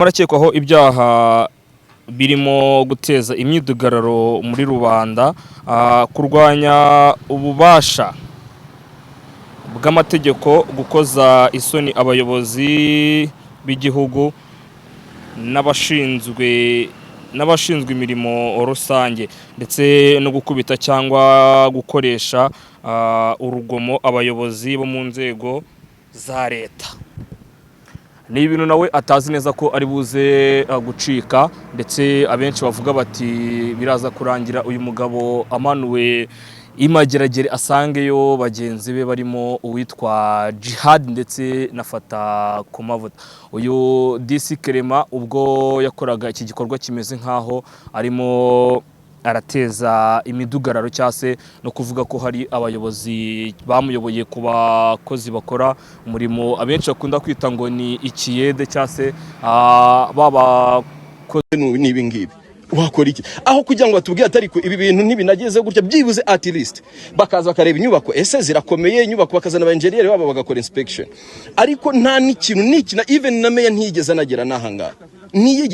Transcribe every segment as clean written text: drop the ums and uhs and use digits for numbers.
Arakekwaho ibyaha birimo guteza imyidugararo muri rubanda, kurwanya ububasha bw'amategeko, gukoza isoni abayobozi b'igihugu n'abashinzwe imirimo rusange, ndetse no gukubita cyangwa gukoresha urugomo abayobozi bo mu nzego za leta. Ni ibintu nawe atazi neza ko ari buze gucika, ndetse abenshi bavuga bati biraza kurangira uyu mugabo amanuwe imageragere, asangeyo bagenzi be barimo uwitwa Jihad ndetse na Fata ku Mavuta. Uyu DC Clement, ubwo yakoraga iki gikorwa kimeze nk'aho arimo arateza imidugararo, cyangwa se no kuvuga ko hari abayobozi bamuyoboye ku bakozi bakora umurimo abenshi bakunda kwita ngo ni ikiyede, cyangwa se baba n'ibi ngibi wakora iki, aho kugira ngo batubwire ati ariko ibi bintu ntibinageze gutya, byibuze at least bakaza bakareba inyubako ese zirakomeye, inyubako bakazana aba engineer babo bagakora inspection. Ariko nta n'ikintu n'iki, na even na meya ntiyigeze anagera n'aha ngaha,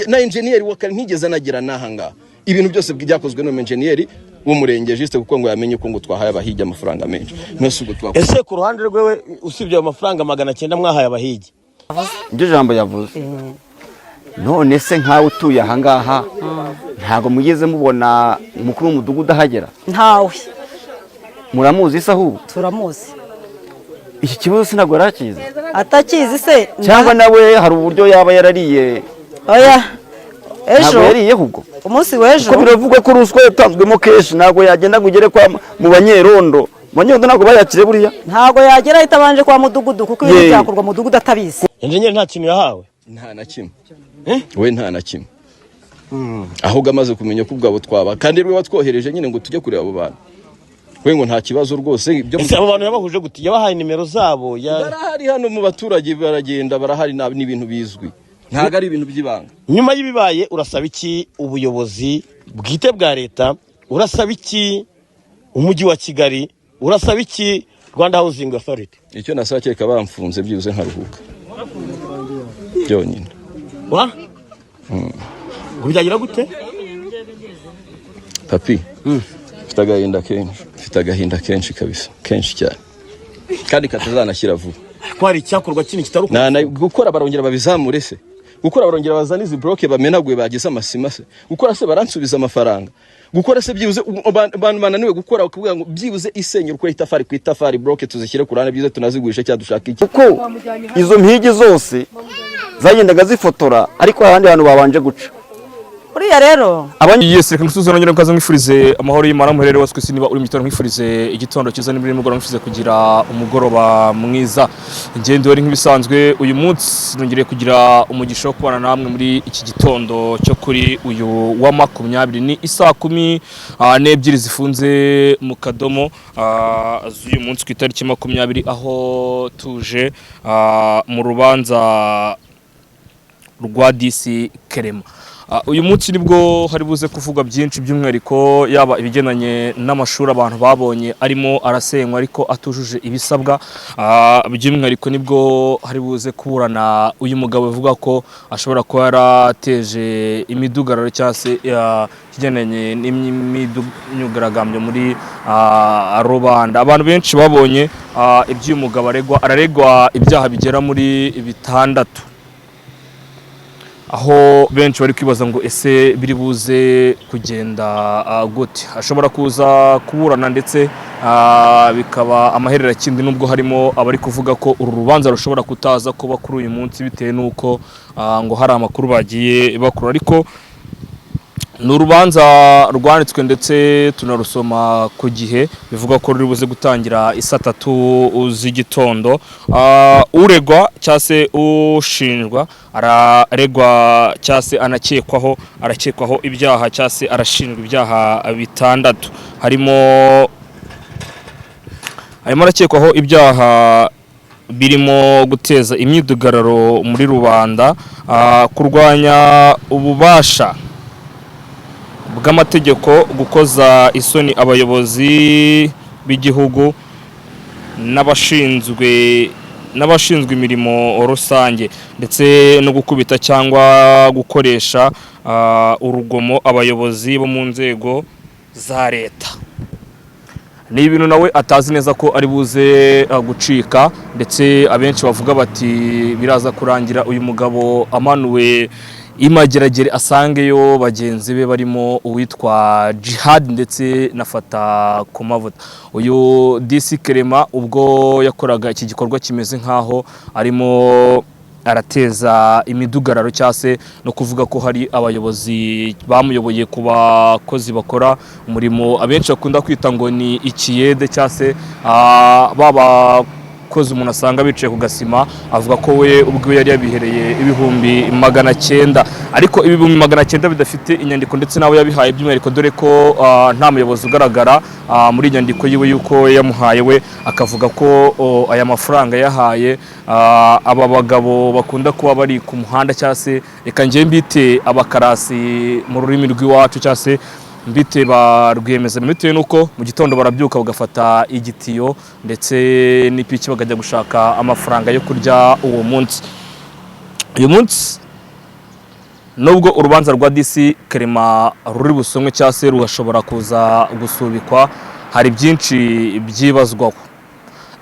na engineer wa kare ntiyigeze anagera n'aha ngaha. Ibintu byose byakozwe n'umu engineer w'umurenge, juste kuko ngo yamenye ko ngo twahaye abahigi amafaranga menshi. Mwese ubwo twakoze Ese ku ruhande rwewe, usibye ayo mafaranga 900 mwahaye abahigi? Iryo jambo yavuze. None se nkawe utuye ahangaha, ntabwo mugeze mubona umukuru w'umudugudu ahagera? Ntawe. Muramuzi se ahubwo? Turamuzi. Iki kibazo se ntabwo yari akizi? Atakizi se? Cyangwa nawe hari uburyo yaba yarariye? Oya, ejo Ntabwo yariye ahubwo? Umunsi w'ejo. Kuko biravugwa ko ruswa yatanzwemo kenshi, ntabwo yagenda ngo ugere kwa mu banyerondo. Mu banyerondo ntabwo bayakire buriya. Ntabwo yagera ahita abanje kwa mudugudu, kuko ibintu byakorwa mudugudu atabizi. Enjenyeri nta kintu yahawe? Nta na kimwe, we nta na kimwe. Ahubwo amaze kumenya ko ubwabo twaba kandi rwe watwohereje nyine ngo tujye kureba abo bantu, we ngo nta kibazo rwose ibyo. Ese abo bantu yabahuje gute? Yabahaye nimero zabo ya Barahari hano mu baturage, baragenda, barahari, n'ibintu bizwi, ntabwo ari ibintu by'ibanga. Nyuma y'ibibaye, urasaba iki ubuyobozi bwite bwa leta? Urasaba iki Umujyi wa Kigali? Urasaba iki Rwanda Housing Authority? Icyo nasaba, kereka bamfunze byibuze nkaruhuka byonyine. Wa ngo byagira gute? Papi, mfite agahinda kenshi, mfite agahinda kenshi kabisa, kenshi cyane, kandi katazanashyira vuba. Ko hari icyakorwa kindi kitari Na gukora barongera babizamure se? Gukora barongera bazana izi bloke bamenaguye bagize amasima se? Gukora se baransubiza amafaranga? Gukora se byibuze abantu bananiwe gukora, bakavuga ngo byibuze isenyero ukore itafari ku itafari, bloke tuzishyire ku ruhande, byibuze tunazigurishe cyangwa dushaka iki? Kuko izo mpigi zose zagendaga zifotora, ariko hari ahandi hantu babanje guca. Uriya rero. Yes, reka ngusuhuze nongere mukaze, mwifurize amahoro y'Imana muherere wose ku isi. Niba uri mu gitondo, nkwifurize igitondo cyiza, niba uri nimugoroba, nkwifurize kugira umugoroba mwiza. Ingendo wari nk'ibisanzwe, uyu munsi nongereye kugira umugisha wo kubana namwe muri iki gitondo cyo kuri uyu wa 20. Ni isaa 12 zifunze mu kadomo z'uyu munsi ku itariki 20, aho tuje mu rubanza rwa DC Clement. Uyu munsi nibwo hari buze kuvugwa byinshi, by'umwihariko yaba ibigendanye n'amashuri abantu babonye arimo arasenywa ariko atujuje ibisabwa. By'umwihariko nibwo hari buze kuburana uyu mugabo uvuga ko ashobora kuba yarateje imidugararo, cyangwa se ikigendanye n'imyigaragambyo muri rubanda. Abantu benshi babonye iby'uyu mugabo aregwa. Araregwa ibyaha bigera muri bitandatu, aho benshi bari kwibaza ngo ese biri buze kugenda gute? Ashobora kuza kuburana ndetse bikaba amaherere kindi, nubwo harimo abari kuvuga ko uru rubanza rushobora kutaza kuba kuri uyu munsi bitewe n'uko ngo hari amakuru bagiye bakura. Ariko ni urubanza rwanditswe ndetse tunarusoma ku gihe, bivuga ko ruri buze gutangira isaa 3 z'igitondo. Uregwa cyangwa se ushinjwa, araregwa cyangwa se anakekwaho, arakekwaho ibyaha cyangwa se arashinjwa ibyaha bitandatu. Harimo arakekwaho ibyaha birimo guteza imyidugararo muri rubanda, kurwanya ububasha bw'amategeko, gukoza isoni abayobozi b'igihugu n'abashinzwe N'abashinzwe imirimo rusange, ndetse no gukubita cyangwa gukoresha urugomo abayobozi bo mu nzego za leta. Ni ibintu nawe atazi neza ko ari buze gucika, ndetse abenshi bavuga bati biraza kurangira uyu mugabo amanuwe imageragere asangeyo bagenzi be barimo uwitwa Jihad ndetse na Fata ku mavuta. Uyu DC Clement, ubwo yakoraga iki gikorwa kimeze nk'aho arimo arateza imidugararo, cyangwa se no kuvuga ko hari abayobozi bamuyoboye ku bakozi bakora umurimo abenshi bakunda kwita ngo ni ikiyede, cyangwa se ba bakozi umuntu asanga bicaye ku gasima, avuga ko we ubwe yari yabihereye 900,000, ariko 900,000 bidafite inyandiko, ndetse nawe yabihaye by'umwihariko, dore ko nta muyobozi ugaragara muri inyandiko yiwe yuko yamuhaye. We akavuga ko aya mafaranga yahaye aba bagabo bakunda kuba bari ku muhanda, cyangwa se reka njye mbite abakarasi mu rurimi rw'iwacu, cyangwa se mbite ba rwiyemezamirimo, bitewe n'uko mu gitondo barabyuka bagafata igitiyo ndetse n'ipiki bakajya gushaka amafaranga yo kurya uwo munsi. Uyu munsi, nubwo urubanza rwa DC Clement ruri busomwe cyangwa se rugashobora kuza gusubikwa, hari byinshi byibazwaho.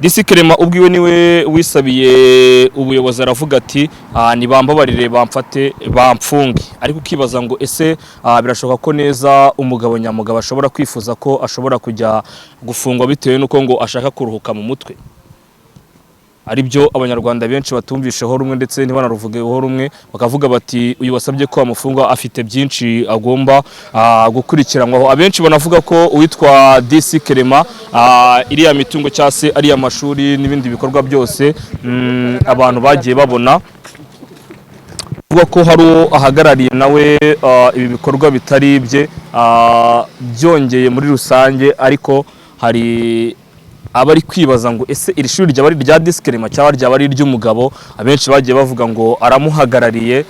DC Clement ubwiwe niwe wisabiye ubuyobozi, aravuga ati "Nibambabarire bamfate bamfunge." Ariko ukibaza ngo ese birashoboka ko neza umugabo nyamugabo ashobora kwifuza ko ashobora kujya gufungwa bitewe n'uko ngo ashaka kuruhuka mu mutwe? Ari byo Abanyarwanda benshi batumvisheho rumwe, ndetse ntibanaruvugeho rumwe, bakavuga bati uyu wasabye ko bamufunga afite byinshi agomba gukurikiranwaho. Abenshi banavuga ko uwitwa DC Clement, iriya mitungo cyangwa se ariya mashuri n'ibindi bikorwa byose abantu bagiye babona, avuga ko hari uwo ahagarariye nawe, ibi bikorwa bitari ibye. Byongeye muri rusange, ariko hari abari kwibaza ngo ese iri shuri ryaba ari irya DC Clement cyangwa ryaba ari iry'umugabo abenshi bagiye bavuga ngo aramuhagarariye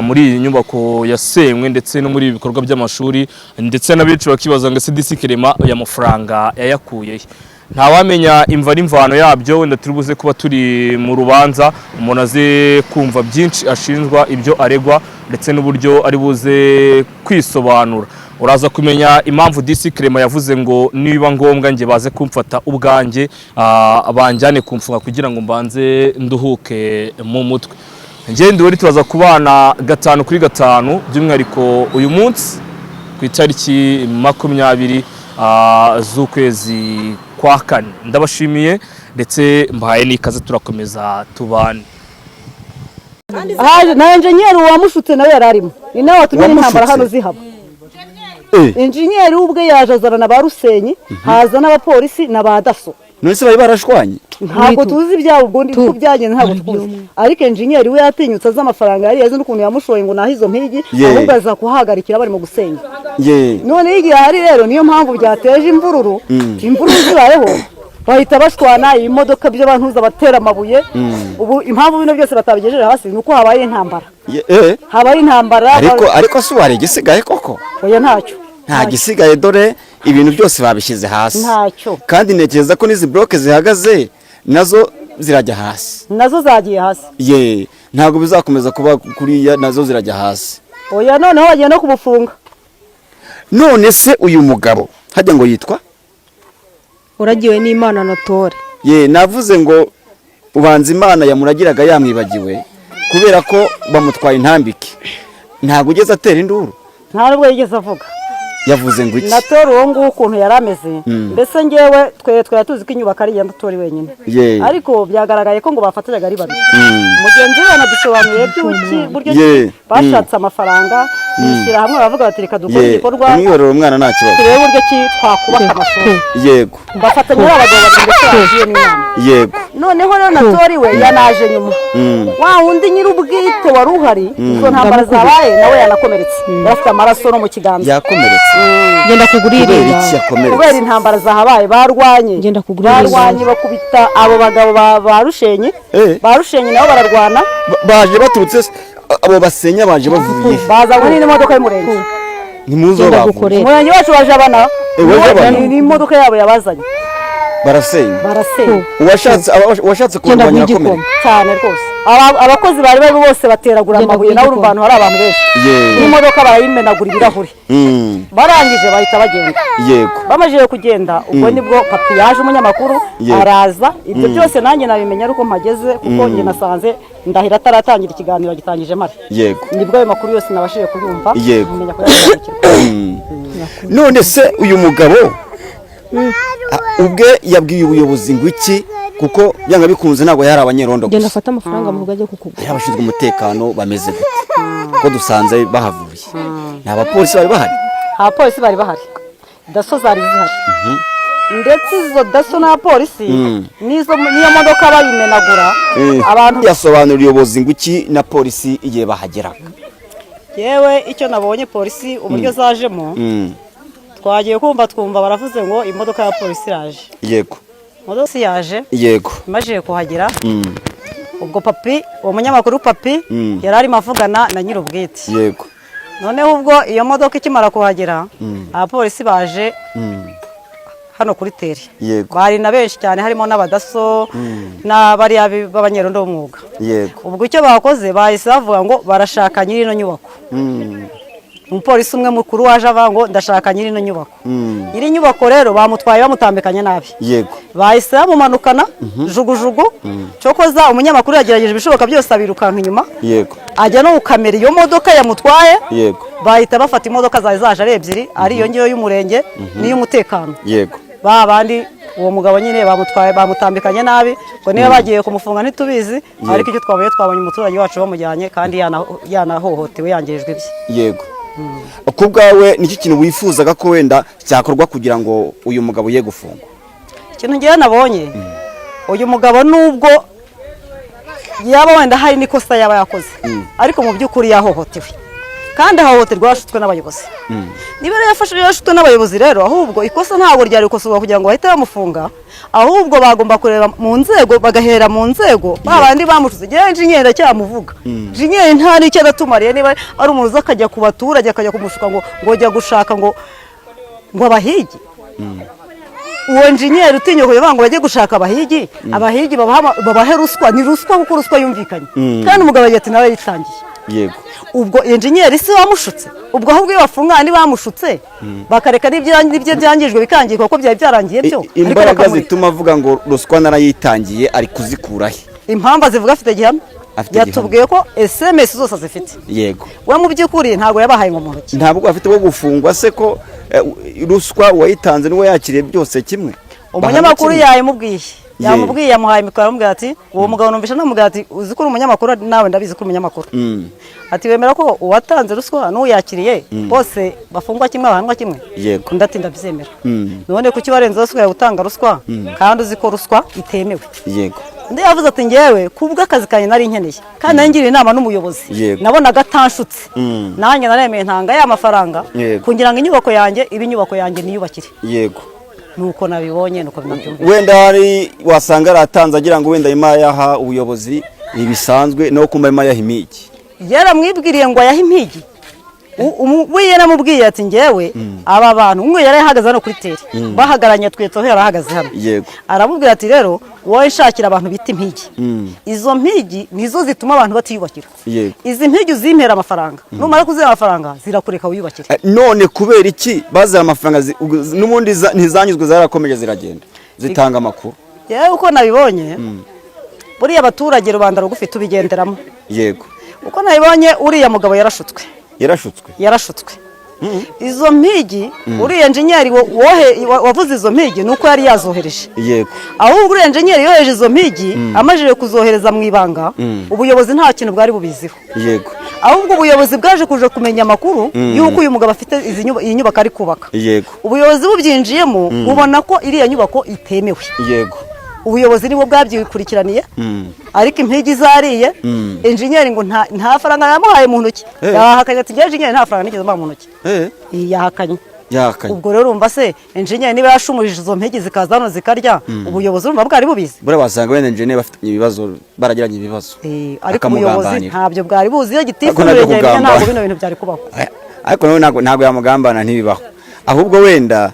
muri iyi nyubako yasenywe ndetse no muri ibi bikorwa by'amashuri, ndetse na benshi bakibaza ngo ese DC Clement aya mafaranga yayakuye he? Ntawamenya imva n'imvano yabyo. Wenda turi buze kuba turi mu rubanza, umuntu aze kumva byinshi ashinjwa, ibyo aregwa, ndetse n'uburyo ari buze kwisobanura. Uraza kumenya impamvu DC Clement yavuze ngo niba ngombwa njye baze kumfata ubwanjye, banjyane kumfunga kugira ngo mbanze nduhuke mu mutwe. Njye ndiwe, turaza kubana gatanu kuri gatanu, by'umwihariko uyu munsi ku itariki 20 z'ukwezi kwa kane. Ndabashimiye ndetse mbahaye n'ikaze, turakomeza tubane. Haje na enjenyeri wamushutse, nawe yari arimo, ni nawe watumye n'intambara hano zihaba. Enjenyeri ubwe yaje azana na ba Rusenyi, haza n'abapolisi na ba DASSO. None se bari barashwanye? Ntabwo tuzi ibyabo, ubwo uko byagenze ntabwo tuzi, ariko enjenyeri we yatinyutse azi amafaranga yari yazi n'ukuntu yamushoye ngo naho izo mpigi, ahubwo aza kuhagarikira barimo gusenya. Noneho igihe ahari rero, niyo mpamvu byateje imvururu. Imvururu zibayeho bahita bashwana, ibimodoka by'abantuza batera amabuye. Ubu impamvu bino byose batabigejeje hasi ni uko habaye intambara. Habaye intambara. Ariko si wari igisigaye koko? Oya, ntacyo. Nta gisigaye, dore ibintu byose babishyize hasi. Ntacyo. Kandi ntekereza ko n'izi bloke zihagaze nazo zirajya hasi. Nazo zagiye hasi. Ye, ntabwo bizakomeza kuba kuriya, nazo zirajya hasi. Oya, noneho bagiye no kumufunga. None se uyu mugabo hajya ngo yitwa? Uragiwe n'Imana Natore. Ye, navuze ngo ubanza Imana yamuragiraga yamwibagiwe, kubera ko bamutwaye intambike, ntabwo ugeze atera induru. Nta nubwo yigeze avuga. Yavuze ngo iki? Natora uwo nguwo ukuntu yari ameze, mbese ngewe twe twari tuzi ko inyubako ari iya Natori wenyine, ariko byagaragaye ko ngo bafatanyaga ari babiri. Mugenzi we yanadusobanuriye by'uki buryo ki bashatse amafaranga bishyira hamwe, baravuga bati reka dukore igikorwa, Umwihorera umwana nta kibazo. turebe uburyo ki twakubaka amashuri. Bafatanya ari abagabo babiri, ndetse bagiye n'inama. Noneho rero Natori we yanaje nyuma. Wa wundi nyir'ubwite wari uhari izo ntambara zabaye, nawe yanakomeretse, yari afite amaraso no mu kiganza. Yakomeretse? Genda kugurira. Kubera iki yakomeretse? Kubera intambara zahabaye, barwanye. Ngenda kugura. Barwanye bakubita abo bagabo ba Rushenyi. Ba Rushenyi nabo bararwana. Baje baturutse abo basenya baje bavuye he? Bazanywe n'imodoka y'umurenge. Ntimuzi aho Genda bavuye? gukorera. Umurenge wacu wa Jabana. Wa Jabana? Ni imodoka yabo yabazanye. Barasenya. Barasenya. Uwashatse Genda kurwanya guha arakomereka. igikoma. Cyane rwose. Abakozi bari bari bose bateragura Genda amabuye, guha nawe urumva igikoma. ahantu hari abantu benshi, n'imodoka barayimenagura ibirahuri. Barangije bahita bagenda. Bamajije kugenda, ubwo nibwo Papi yaje, umunyamakuru. Araza, ibyo byose nanjye nabimenya ari uko mpageze, kuko njye nasanze Ndahiro ataratangira ikiganiro, agitangije mpari. Nibwo ayo makuru yose nabashije kuyumva, menya kuyasobanukirwa. None se uyu mugabo ubwe yabwiye ubuyobozi ngo iki? Kuko byanga bikunze ntabwo yari abanyerondo Genda gusa, afate amafaranga mu rugo ajye kukugura. hari abashinzwe umutekano. Bameze gute ko dusanze bahavuye? Ni abapolisi bari bahari? Abapolisi bari bahari, DASSO zari zihari, ndetse izo DASSO n'abapolisi n'izo n'iyo modoka bayimenagura abantu. Yasobanura ubuyobozi ngo iki na polisi igihe bahageraga? Yewe, icyo nabonye, polisi uburyo zajemo, twagiye kumva twumva baravuze ngo imodoka ya polisi iraje. Imodoka yaje, imajije kuhagera, ubwo Papi, uwo munyamakuru Papi, yari arimo avugana na nyir'ubwite. Noneho ubwo iyo modoka ikimara kuhagera, abapolisi baje hano kuri terrain. Bari na benshi cyane, harimo n'abaDASSO n'abariya b'abanyerondo b'umwuga. Ubwo icyo bakoze, bahise bavuga ngo barashaka nyiri ino nyubako. Umupolisi umwe mukuru waje avuga ngo ndashaka nyiri ino nyubako. Nyiri inyubako rero bamutwaye, bamutambikanye nabi. Bahise bamumanukana jugujugu. Cyokoza umunyamakuru yagerageje ibishoboka byose, abirukanka inyuma, ajya no gukamera iyo modoka yamutwaye. Bahita bafata imodoka zari zaje ari ebyiri, ari iyo ngiyo y'umurenge n'iy'umutekano. Ba bandi, uwo mugabo nyine bamutwaye bamutambikanye nabi, ngo niba bagiye kumufunga ntitubizi, ariko icyo twabonye, twabonye umuturage wacu bamujyanye kandi yanahohotewe, yangirijwe ibye. Yego. Ku bwawe, nicyo kintu wifuzaga ko wenda cyakorwa kugira ngo uyu mugabo ye gufungwa? Ikintu ngewe nabonye, uyu mugabo nubwo yaba wenda hari n'ikosa yaba yakoze, ariko mu by'ukuri yahohotewe, kandi ahohoterwa yashutswe n'abayobozi. Niba rero yafashe yashutswe n'abayobozi rero, ahubwo ikosa ntabwo ryari gukosorwa kugira ngo bahite bamufunga, ahubwo bagomba kureba mu nzego, bagahera mu nzego ba bandi bamushutse. Ngewe engineer ndacyamuvuga. Engineer nta n'icyo adatumariye. Niba ari umuntu uza akajya ku baturage, akajya kumushuka ngo jya gushaka ngo abahigi, uwo engineer utinya kugira ngo bajye gushaka abahigi, abahigi babahe ruswa, ni ruswa, kuko ruswa yumvikanye, kandi umugabo agira ati nawe yitangiye. Ubwo engineer si wamushutse? Ubwo ahubwo iyo bafungana nibamushutse, bakareka n'ibyo byangijwe bikangirika, kuko byari byarangiye byo. Ariko Imbaraga bakamureka. zituma avuga ngo ruswa narayitangiye, ari kuzikura he? Impamvu azivuga, afite gihamya. Afite gihamya. Yatubwiye ko SMS zose azifite. We mu by'ukuri ntabwo yabahaye ngo mu ntoki. Ntabwo afite bwo gufungwa se, ko ruswa uwayitanze n'uwo yakiriye byose kimwe? Umunyamakuru Bahanwa kimwe? yayimubwiye, yamubwiye, yamuhaye mikoro, aramubwira ati, uwo mugabo numvisha namubwira ati: "Uzi ko uri umunyamakuru?" Nawe ndabizi ko uri umunyamakuru. Ati: "Wemera ko uwatanze ruswa n'uyakiriye bose bafungwa kimwe, bahanwa kimwe?" Undi ati: "Ndabyemera." None kuki warenze ruswa yawe utanga ruswa kandi uzi ko ruswa itemewe? Undi yavuze ati: "Ngewe kubw'akazi kanjye nari nkeneye, kandi nari ngiriye inama n'umuyobozi, nabonaga atanshutse, nanjye naremeye ntanga ya mafaranga kugira ngo inyubako yanjye ibe inyubako yanjye niyubakire." Nuko nabibonye, nuko nabyumvise. Wenda hari wasanga yaratanze agira ngo wenda arimo ayaha ubuyobozi ntibisanzwe, no kumva arimo ayaha imigi. Yaramwibwiriye ngo ayahe impigi. We yaramubwiye ati: "Ngewe aba bantu," umwe yari ahagaze hano kuri terrain, bahagaranye twetso, yari ahagaze hano. Aramubwira ati: "Rero wowe nshakira abantu bita impigi, izo mpigi nizo zituma abantu batiyubakira. Izi mpigi uzimpera amafaranga, numara kuziha amafaranga zirakureka wiyubakire." None kubera iki bazana amafaranga n'ubundi ntizanyuzwe, zarakomeje ziragenda zitanga amakuru? Yewe, uko nabibonye, buriya abaturage, rubanda rugufi, tubigenderamo. Uko nabibonye, uriya mugabo yarashutswe. Yarashutswe? Yarashutswe. Izo mpigi, uriya engineer wavuze izo mpigi, ni uko yari yazohereje. Ahubwo uriya engineer yohereje izo mpigi, amajije kuzohereza mu ibanga, ubuyobozi nta kintu bwari bubiziho. Ahubwo ubuyobozi bwaje kuja kumenya amakuru y'uko uyu mugabo afite iyi nyubako ari kubaka. Ubuyobozi bubyinjiyemo, bubona ko iriya nyubako itemewe. Ubuyobozi nibwo bwabyikurikiraniye, ariko impigi zariye engineer ngo nta faranga yamuhaye mu ntoki. Yahakanye ati: "Njye engineer nta faranga nigeze mbaha mu ntoki." Yahakanye. Yahakanye. Ubwo rero urumva se, engineer niba yashumurije izo mpigi zikaza hano zikarya, ubuyobozi urumva bwari bubizi? Buriya wasanga wenda engineer bafitanye ibibazo, baragiranye ibibazo, Ariko ubuyobozi akamugambanira. ntabyo bwari buzi. Iyo gitifu Ariko nabyo umurenge yabimenya, kugambana. ntabwo bino bintu byari kubaho. Ariko nawe ntabwo yamugambana, ntibibaho. Ahubwo wenda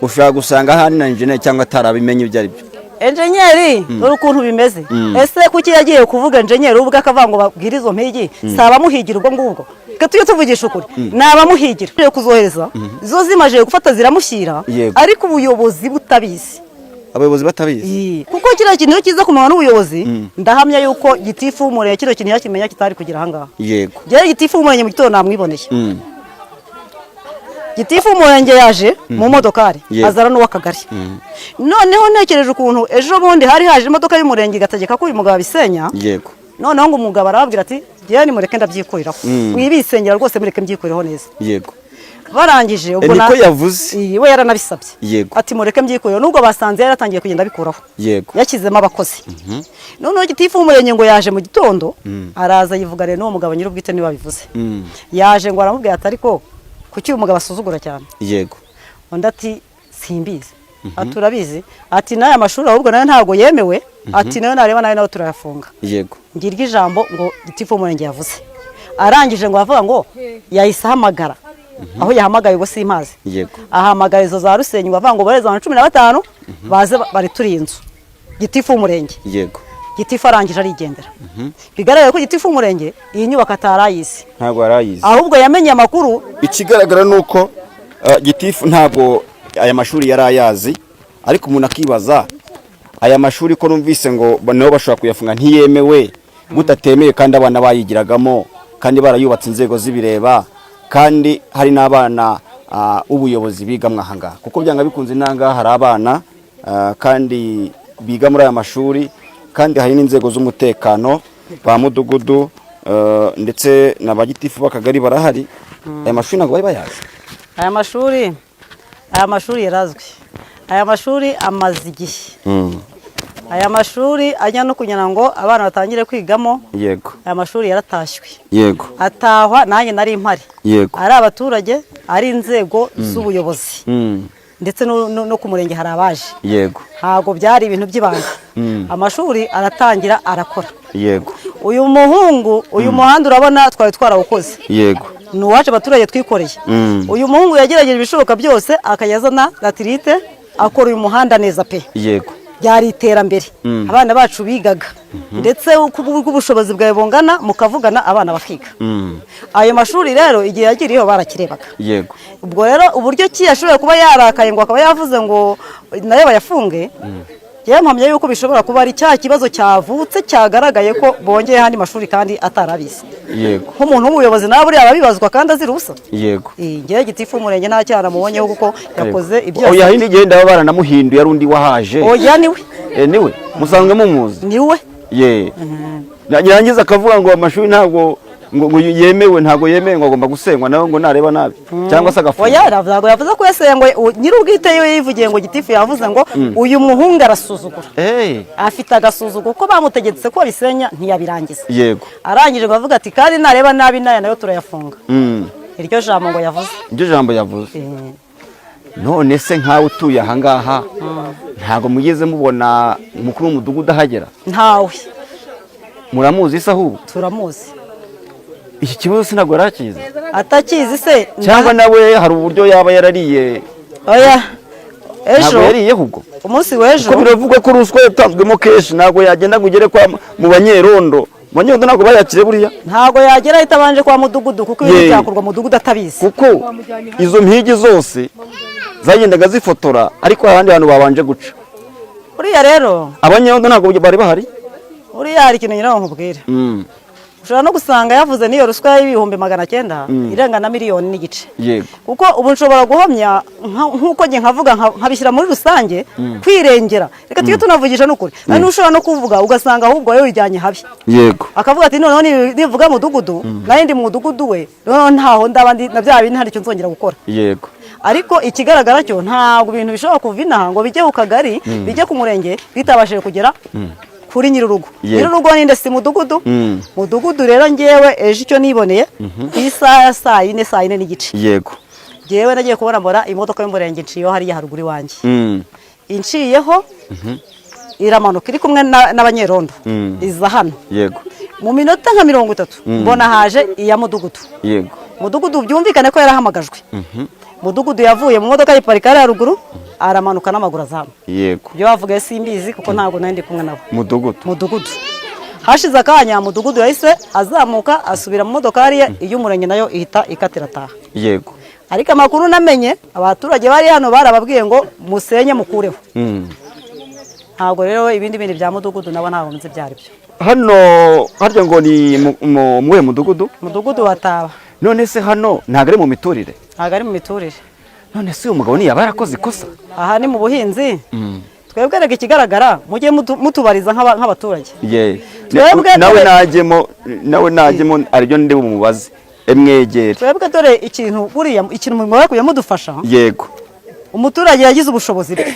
Ushobora gusanga ahari na enjeniyeri cyangwa atarabimenye ibyo ari byo. Enjenyeri, dore ukuntu bimeze. Ese kuki yagiye kuvuga enjenyeri ubwe akavuga ngo babwire izo mpigi? Si abamuhigira ubwo ngubwo? Reka tujye tuvugisha ukuri, ni abamuhigira. Tugiye kuzohereza zo zimaze gufata ziramushyira, ariko ubuyobozi butabizi. Abayobozi batabizi. Kuko kiriya kintu iyo kiza kumenywa n'ubuyobozi, ndahamya yuko gitifu w'umurenge kino kintu yakimenya kitari kugera ahangaha. Njyewe gitifu w'umurenge mu gitondo namwiboneye. Gitifu w'umurenge yaje mu modokari, azana n'uw'akagari. Noneho ntekereje ukuntu ejo bundi hari haje imodoka y'umurenge igategeka ko uyu mugabo abisenya. Noneho ngo umugabo arababwira ati: "Njyewe nimureke ndabyikuriraho, wibisengera rwose, mureke mbyikureho neza." Barangije ubwo Niko yavuze. Iyi, we yaranabisabye ati: "Mureke mbyikureho," nubwo basanze yaratangiye kugenda abikuraho, yashyizemo abakozi. Noneho gitifu w'umurenge ngo yaje mu gitondo, araza yivuganira n'uwo mugabo. Nyir'ubwite niwe wabivuze. Yaje ngo aramubwira ati: "Ariko kuki uyu mugabo asuzugura cyane?" Undi ati: "Simbizi." Ati: "Urabizi?" Ati: "N'aya mashuri ahubwo nayo ntabwo yemewe." Ati: "Nayo nareba nayo nayo turayafunga." Ngiryo ijambo ngo gitifu w'umurenge yavuze. Arangije ngo avuga ngo yahise ahamagara aho yahamagaye, ubwo simpazi. Ahamagara izo za Rusenyi ngo avuga ngo bohereze abantu 15 baze barituriye inzu gitifu w'umurenge. Gitifu arangije arigendera. Bigaragara ko gitifu w'umurenge iyi nyubako atarayizi. Ntabwo yarayizi. Ahubwo yamenye amakuru. Ikigaragara ni uko gitifu ntabwo aya mashuri yari ayazi, ariko umuntu akibaza aya mashuri ko numvise ngo nabo bashobora kuyafunga, ntiyemewe gutatemewe, kandi abana bayigiragamo, kandi barayubatse inzego zibireba, kandi hari n'abana ubuyobozi bigamwo aha ngaha, kuko byanga bikunze n'aha hari abana kandi biga muri aya mashuri, kandi hari n'inzego z'umutekano, ba mudugudu ndetse na ba gitifu b'akagari barahari. Aya mashuri ntabwo bari bayazi. Aya mashuri yarazwi. Aya mashuri amaze igihe. Aya mashuri ajya no kugira ngo abana batangire kwigamo. Aya mashuri yaratashywe, atahwa nanjye nari mpari, ari abaturage, ari inzego z'ubuyobozi, ndetse no ku murenge hari abaje. Ntabwo byari ibintu by'ibanga. Amashuri aratangira arakora. Uyu muhungu, uyu muhanda urabona twari twarawukoze, ni uwacu abaturage twikoreye. Uyu muhungu yagerageje ibishoboka byose, akajya azana latérite, akora uyu muhanda neza pe. Byari iterambere. Abana bacu bigaga, ndetse uko ubushobozi bwawe bungana mukavugana, abana bakiga. Ayo mashuri rero igihe yagiriyeho barakirebaga. Ubwo rero uburyo ki yashoboye kuba yarakaye ngo akaba yavuze ngo nayo bayafunge, yewe mpamya yuko bishobora kuba ari cya kibazo cyavutse cyagaragaye ko bongeyeho andi mashuri kandi atarabizi. Nk'umuntu w'umuyobozi nawe buriya arabibazwa kandi azira ubusa. Ngewe gitifu w'umurenge nta cyaha namubonyeho kuko yakoze ibyo. Oya, hindi gihe ndaba baranamuhinduye, ari undi wahaje. Oya, niwe. Niwe musanzwe mumuzi? Niwe. Ye, yarangiza akavuga ngo amashuri ntabwo ngo yemewe, ntabwo yemewe, ngo agomba gusenywa nawe ngo nareba nabi cyangwa se agafunga. Oya, ntabwo yavuze ko yasengwe. Nyir'ubwite we yivugiye ngo gitifu yavuze ngo uyu muhungu arasuzugura, afite agasuzuguro, ko bamutegetse ko babisenya ntiyabirangiza. Arangije ngo avuga ati: "Kandi nareba nabi naya nayo turayafunga." Iryo jambo ngo yavuze. Iryo jambo yavuze. None se nkawe utuye aha ngaha, ntabwo mugeze mubona umukuru w'umudugudu ahagera? Ntawe. Muramuzi se ahubwo? Turamuzi. Iki kibazo se ntabwo yari akizi? Atakizi se? Cyangwa nawe hari uburyo yaba yarariye? Oya, ejo Ntabwo yariye ahubwo? Umunsi w'ejo. Kuko biravugwa ko ruswa yatanzwemo kenshi, ntabwo yagenda ngo ugere kwa mu banyerondo. Mu banyerondo ntabwo bayakire buriya. Ntabwo yagera ahita abanje kwa mudugudu, kuko ibintu byakorwa mudugudu atabizi. Kuko izo mpigi zose zagendaga zifotora, ariko hari ahandi hantu babanje guca. Uriya rero Abanyerondo ntabwo bari bahari. Uriya hari ikintu nyirawo nkubwira. Ushobora no gusanga yavuze n'iyo ruswa y'900,000 irenga na 1.5 miliyoni. Kuko ubu nshobora guhamya nk'uko njye nkavuga nkabishyira muri rusange kwirengera. Reka tujye tunavugisha n'ukuri. Hari n'ushobora no kuvuga ugasanga ahubwo wowe wijyanye habi, akavuga ati: "Noneho nivuga mudugudu, nayo ndi mu mudugudu we, noneho ntaho ndaba ndi na bya bindi, nta icyo nzongera gukora." Ariko ikigaragara cyo, ntabwo ibintu bishobora kuva inaha ngo bijye ku kagari, bijye ku murenge, bitabashije kugera kuri nyir'urugo. Nyir'urugo ninde? Si mudugudu? Mudugudu rero, ngewe ejo icyo niboneye ku isaha ya saa yine, saa yine n'igice, ngewe nagiye kubona mbona imodoka y'umurenge nciyeho hariya haruguru iwanjye. Inciyeho iramanuka iri kumwe n'abanyerondo, iza hano. Mu minota nka 30 mbona haje iya mudugudu. Mudugudu byumvikane ko yarahamagajwe. Mudugudu yavuye mu modoka yiparika hariya haruguru. Aramanuka n'amaguru azamu. Ibyo bavuga simbizi kuko ntabwo nari ndi kumwe nabo. Mudugudu. Mudugudu. Hashize akanya, mudugudu yahise azamuka asubira mu modokari ye, iy'umurenge nayo ihita ikatira ataha. Ariko amakuru namenye, abaturage bari hano barababwiye ngo musenye mukureho. Ntabwo rero ibindi bindi bya mudugudu nabo ntabwo nzi ibyo ari byo. Hano harya ngo ni muwuhe mudugudu? Mudugudu wa Taba. None se hano ntabwo ari mu miturire? Ntabwo ari mu miturire. None se uyu mugabo ntiyaba yarakoze ikosa? Aha ni mu buhinzi. Twebwe reka ikigaragara mujye mutubariza nk'abaturage. Twebwe Nawe najyemo, nawe najyemo, aribyo ndi bumubaze, emwegere. Twebwe dore ikintu, buriya ikintu mugomba kujya mudufasha. Umuturage yagize ubushobozi bwe.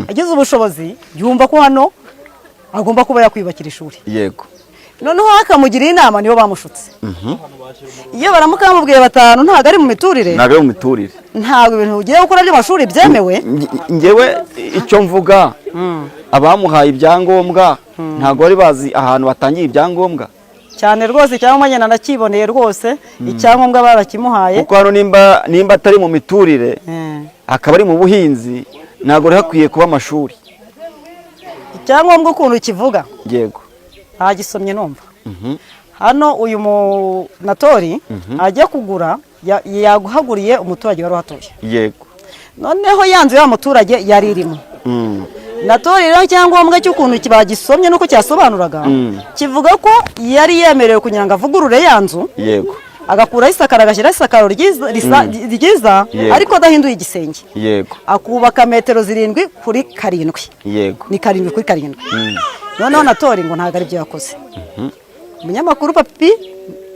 Yagize ubushobozi, yumva ko hano agomba kuba yakwiyubakira ishuri. Noneho akamugira inama nibo bamushutse. Iyo baramuka bamubwiye batanu ntabwo ari mu miturire. Ntabwo ari mu miturire. Ntabwo ibintu ugiye gukora by'amashuri byemewe. Njyewe icyo mvuga, abamuhaye ibyangombwa ntabwo bari bazi ahantu batangiye ibyangombwa. Cyane rwose, icyangombwa nyine nakiboneye rwose, icyangombwa barakimuhaye. Kuko hano nimba atari mu miturire, akaba ari mu buhinzi, ntabwo rero hakwiye kuba amashuri. Icyangombwa ukuntu kivuga, ntagisomye numva. Hano uyu munatori ajya kugura, yaguhaguriye umuturage wari uhatuye. Noneho ya nzu ya muturage yari irimo. Natori rero, icyangombwa cy'ukuntu bagisomye nuko cyasobanuraga, kivuga ko yari yemerewe kugira ngo avugurure ya nzu, agakuraho isakaro, agashyiraho isakaro ryiza, ariko adahinduye igisenge, akubaka metero 7 kuri 7. Ni 7 kuri 7. Noneho natori ngo ntabwo aribyo yakoze. Umunyamakuru Papi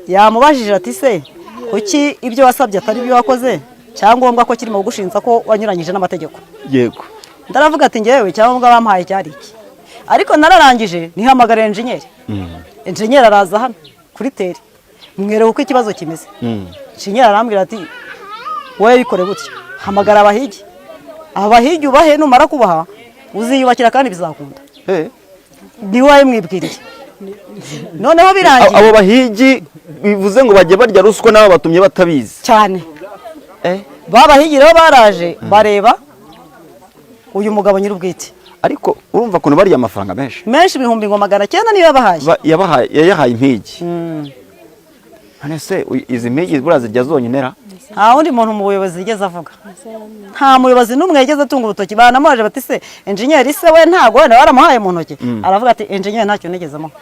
yamubajije ati: "Se kuki ibyo wasabye atari ibyo wakoze, cyangombwa ko kirimo kugushinja ko wanyuranyije n'amategeko?" Ndaravuga ati: "Ngewe icyangombwa bampaye cyari iki, ariko nararangije nihamagara engineer. Engineer araza hano kuri terrain, mwereka uko ikibazo kimeze. Engineer arambwira ati: 'Wowe bikore gutya, hamagara abahigi, abahigi ubahe, numara kubaha uziyubakira kandi bizakunda.'" Ni wowe mwibwiriye. Noneho birangiye. Abo bahigi bivuze ngo bajya barya ruswa n'abo batumye batabizi. Cyane. Babahigi rero baraje bareba uyu mugabo nyir'ubwite. Ariko urumva ukuntu bariya amafaranga menshi. Menshi, ibihumbi ngo 900 niyo yabahaye. Yabahaye, yayahaye impigi. None se izi mpigi buriya zirya zonyine ra? Nta wundi muntu mu buyobozi yigeze avuga, nta muyobozi n'umwe yigeze atunga urutoki. Banamubaje bati: "Se engineer se we ntabwo wenda waramuhaye mu ntoki?" Aravuga ati: "Engineer ntacyo nigeze amuha."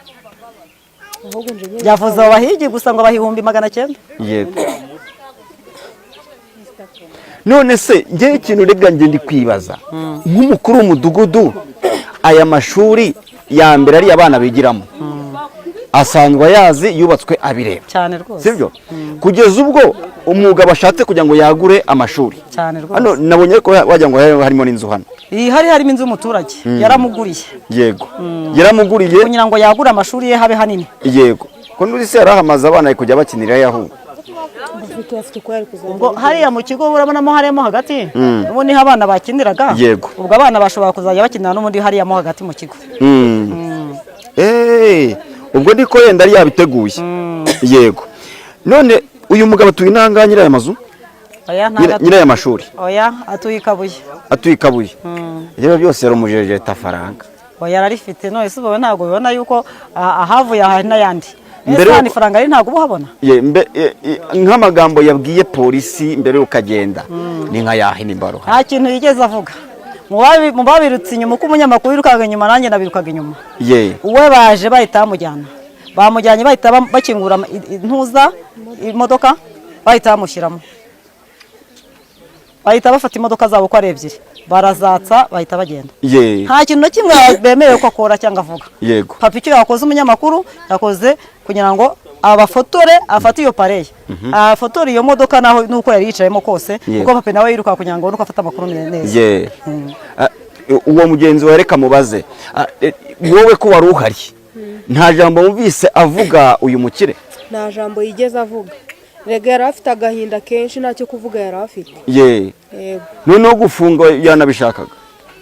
Yavuze abo bahigi gusa ngo abaha 900,000. Yego. None se njyewe ikintu rega njye ndi kwibaza nk'umukuru w'umudugudu, aya mashuri ya mbere ariya abana bigiramo asanzwe ayazi, yubatswe abireba. Cyane rwose. Sibyo? Kugeza ubwo umwuga bashatse kugira ngo yagure amashuri. Cyane rwose. Hano nabonye ko wagira ngo harimo n'inzu hano. Iyi harimo inzu y'umuturage, yaramuguriye. Yego, yaramuguriye. Kugira ngo yagure amashuri ye habe hanini. Yego, ko n'uzi se yarahamaze abana bari kujya bakinira ahubwo. Ubwo hariya mu kigo urabonamo harimo hagati, ubu niho abana bakiniraga. Ubwo abana bashobora kuzajya bakinira n'ubundi hariya mo hagati mu kigo. Ubwo niko yenda yari yabiteguye. Yego. None uyu mugabo atuye inanga nyiri aya mazu? Oya, ntabwo. Nyiri aya mashuri? Oya, atuye i Kabuye. Atuye i Kabuye. Ibyo byose yari umujejeta faranga. Oya, ararifite. None se ubu ntabwo ubibona yuko ahavuye aha hari n'ayandi? Mbere Ese hano ifaranga riri ntabwo uba uhabona? Nk'amagambo yabwiye polisi mbere y'uko agenda ni nka yahe nimbaro? Nta kintu yigeze avuga. Mu babirutse inyuma, uko umunyamakuru yirukaga inyuma, nanjye nabirukaga inyuma. Uwe baje bahita bamujyana, bamujyanye bahita bakingura intuza imodoka, bahita bamushyiramo, bahita bafata imodoka zabo uko ari ebyiri, barazatsa, bahita bagenda. Nta kintu na kimwe bemerewe ko akora cyangwa avuga. Papa icyo yakoze, umunyamakuru yakoze kugira ngo abafotore, afate iyo pareil, afotore iyo modoka naho nuko yari yicayemo kose, kuko papa nawe yiruka kugira ngo nuko afate amakuru neza. Uwo mugenzi wawe reka mubaze. Wowe ko wari uhari, nta jambo wumvise avuga uyu mukire? Nta jambo yigeze avuga. Rega yari afite agahinda kenshi, ntacyo kuvuga yari afite. Yego. Noneho gufunga yanabishakaga?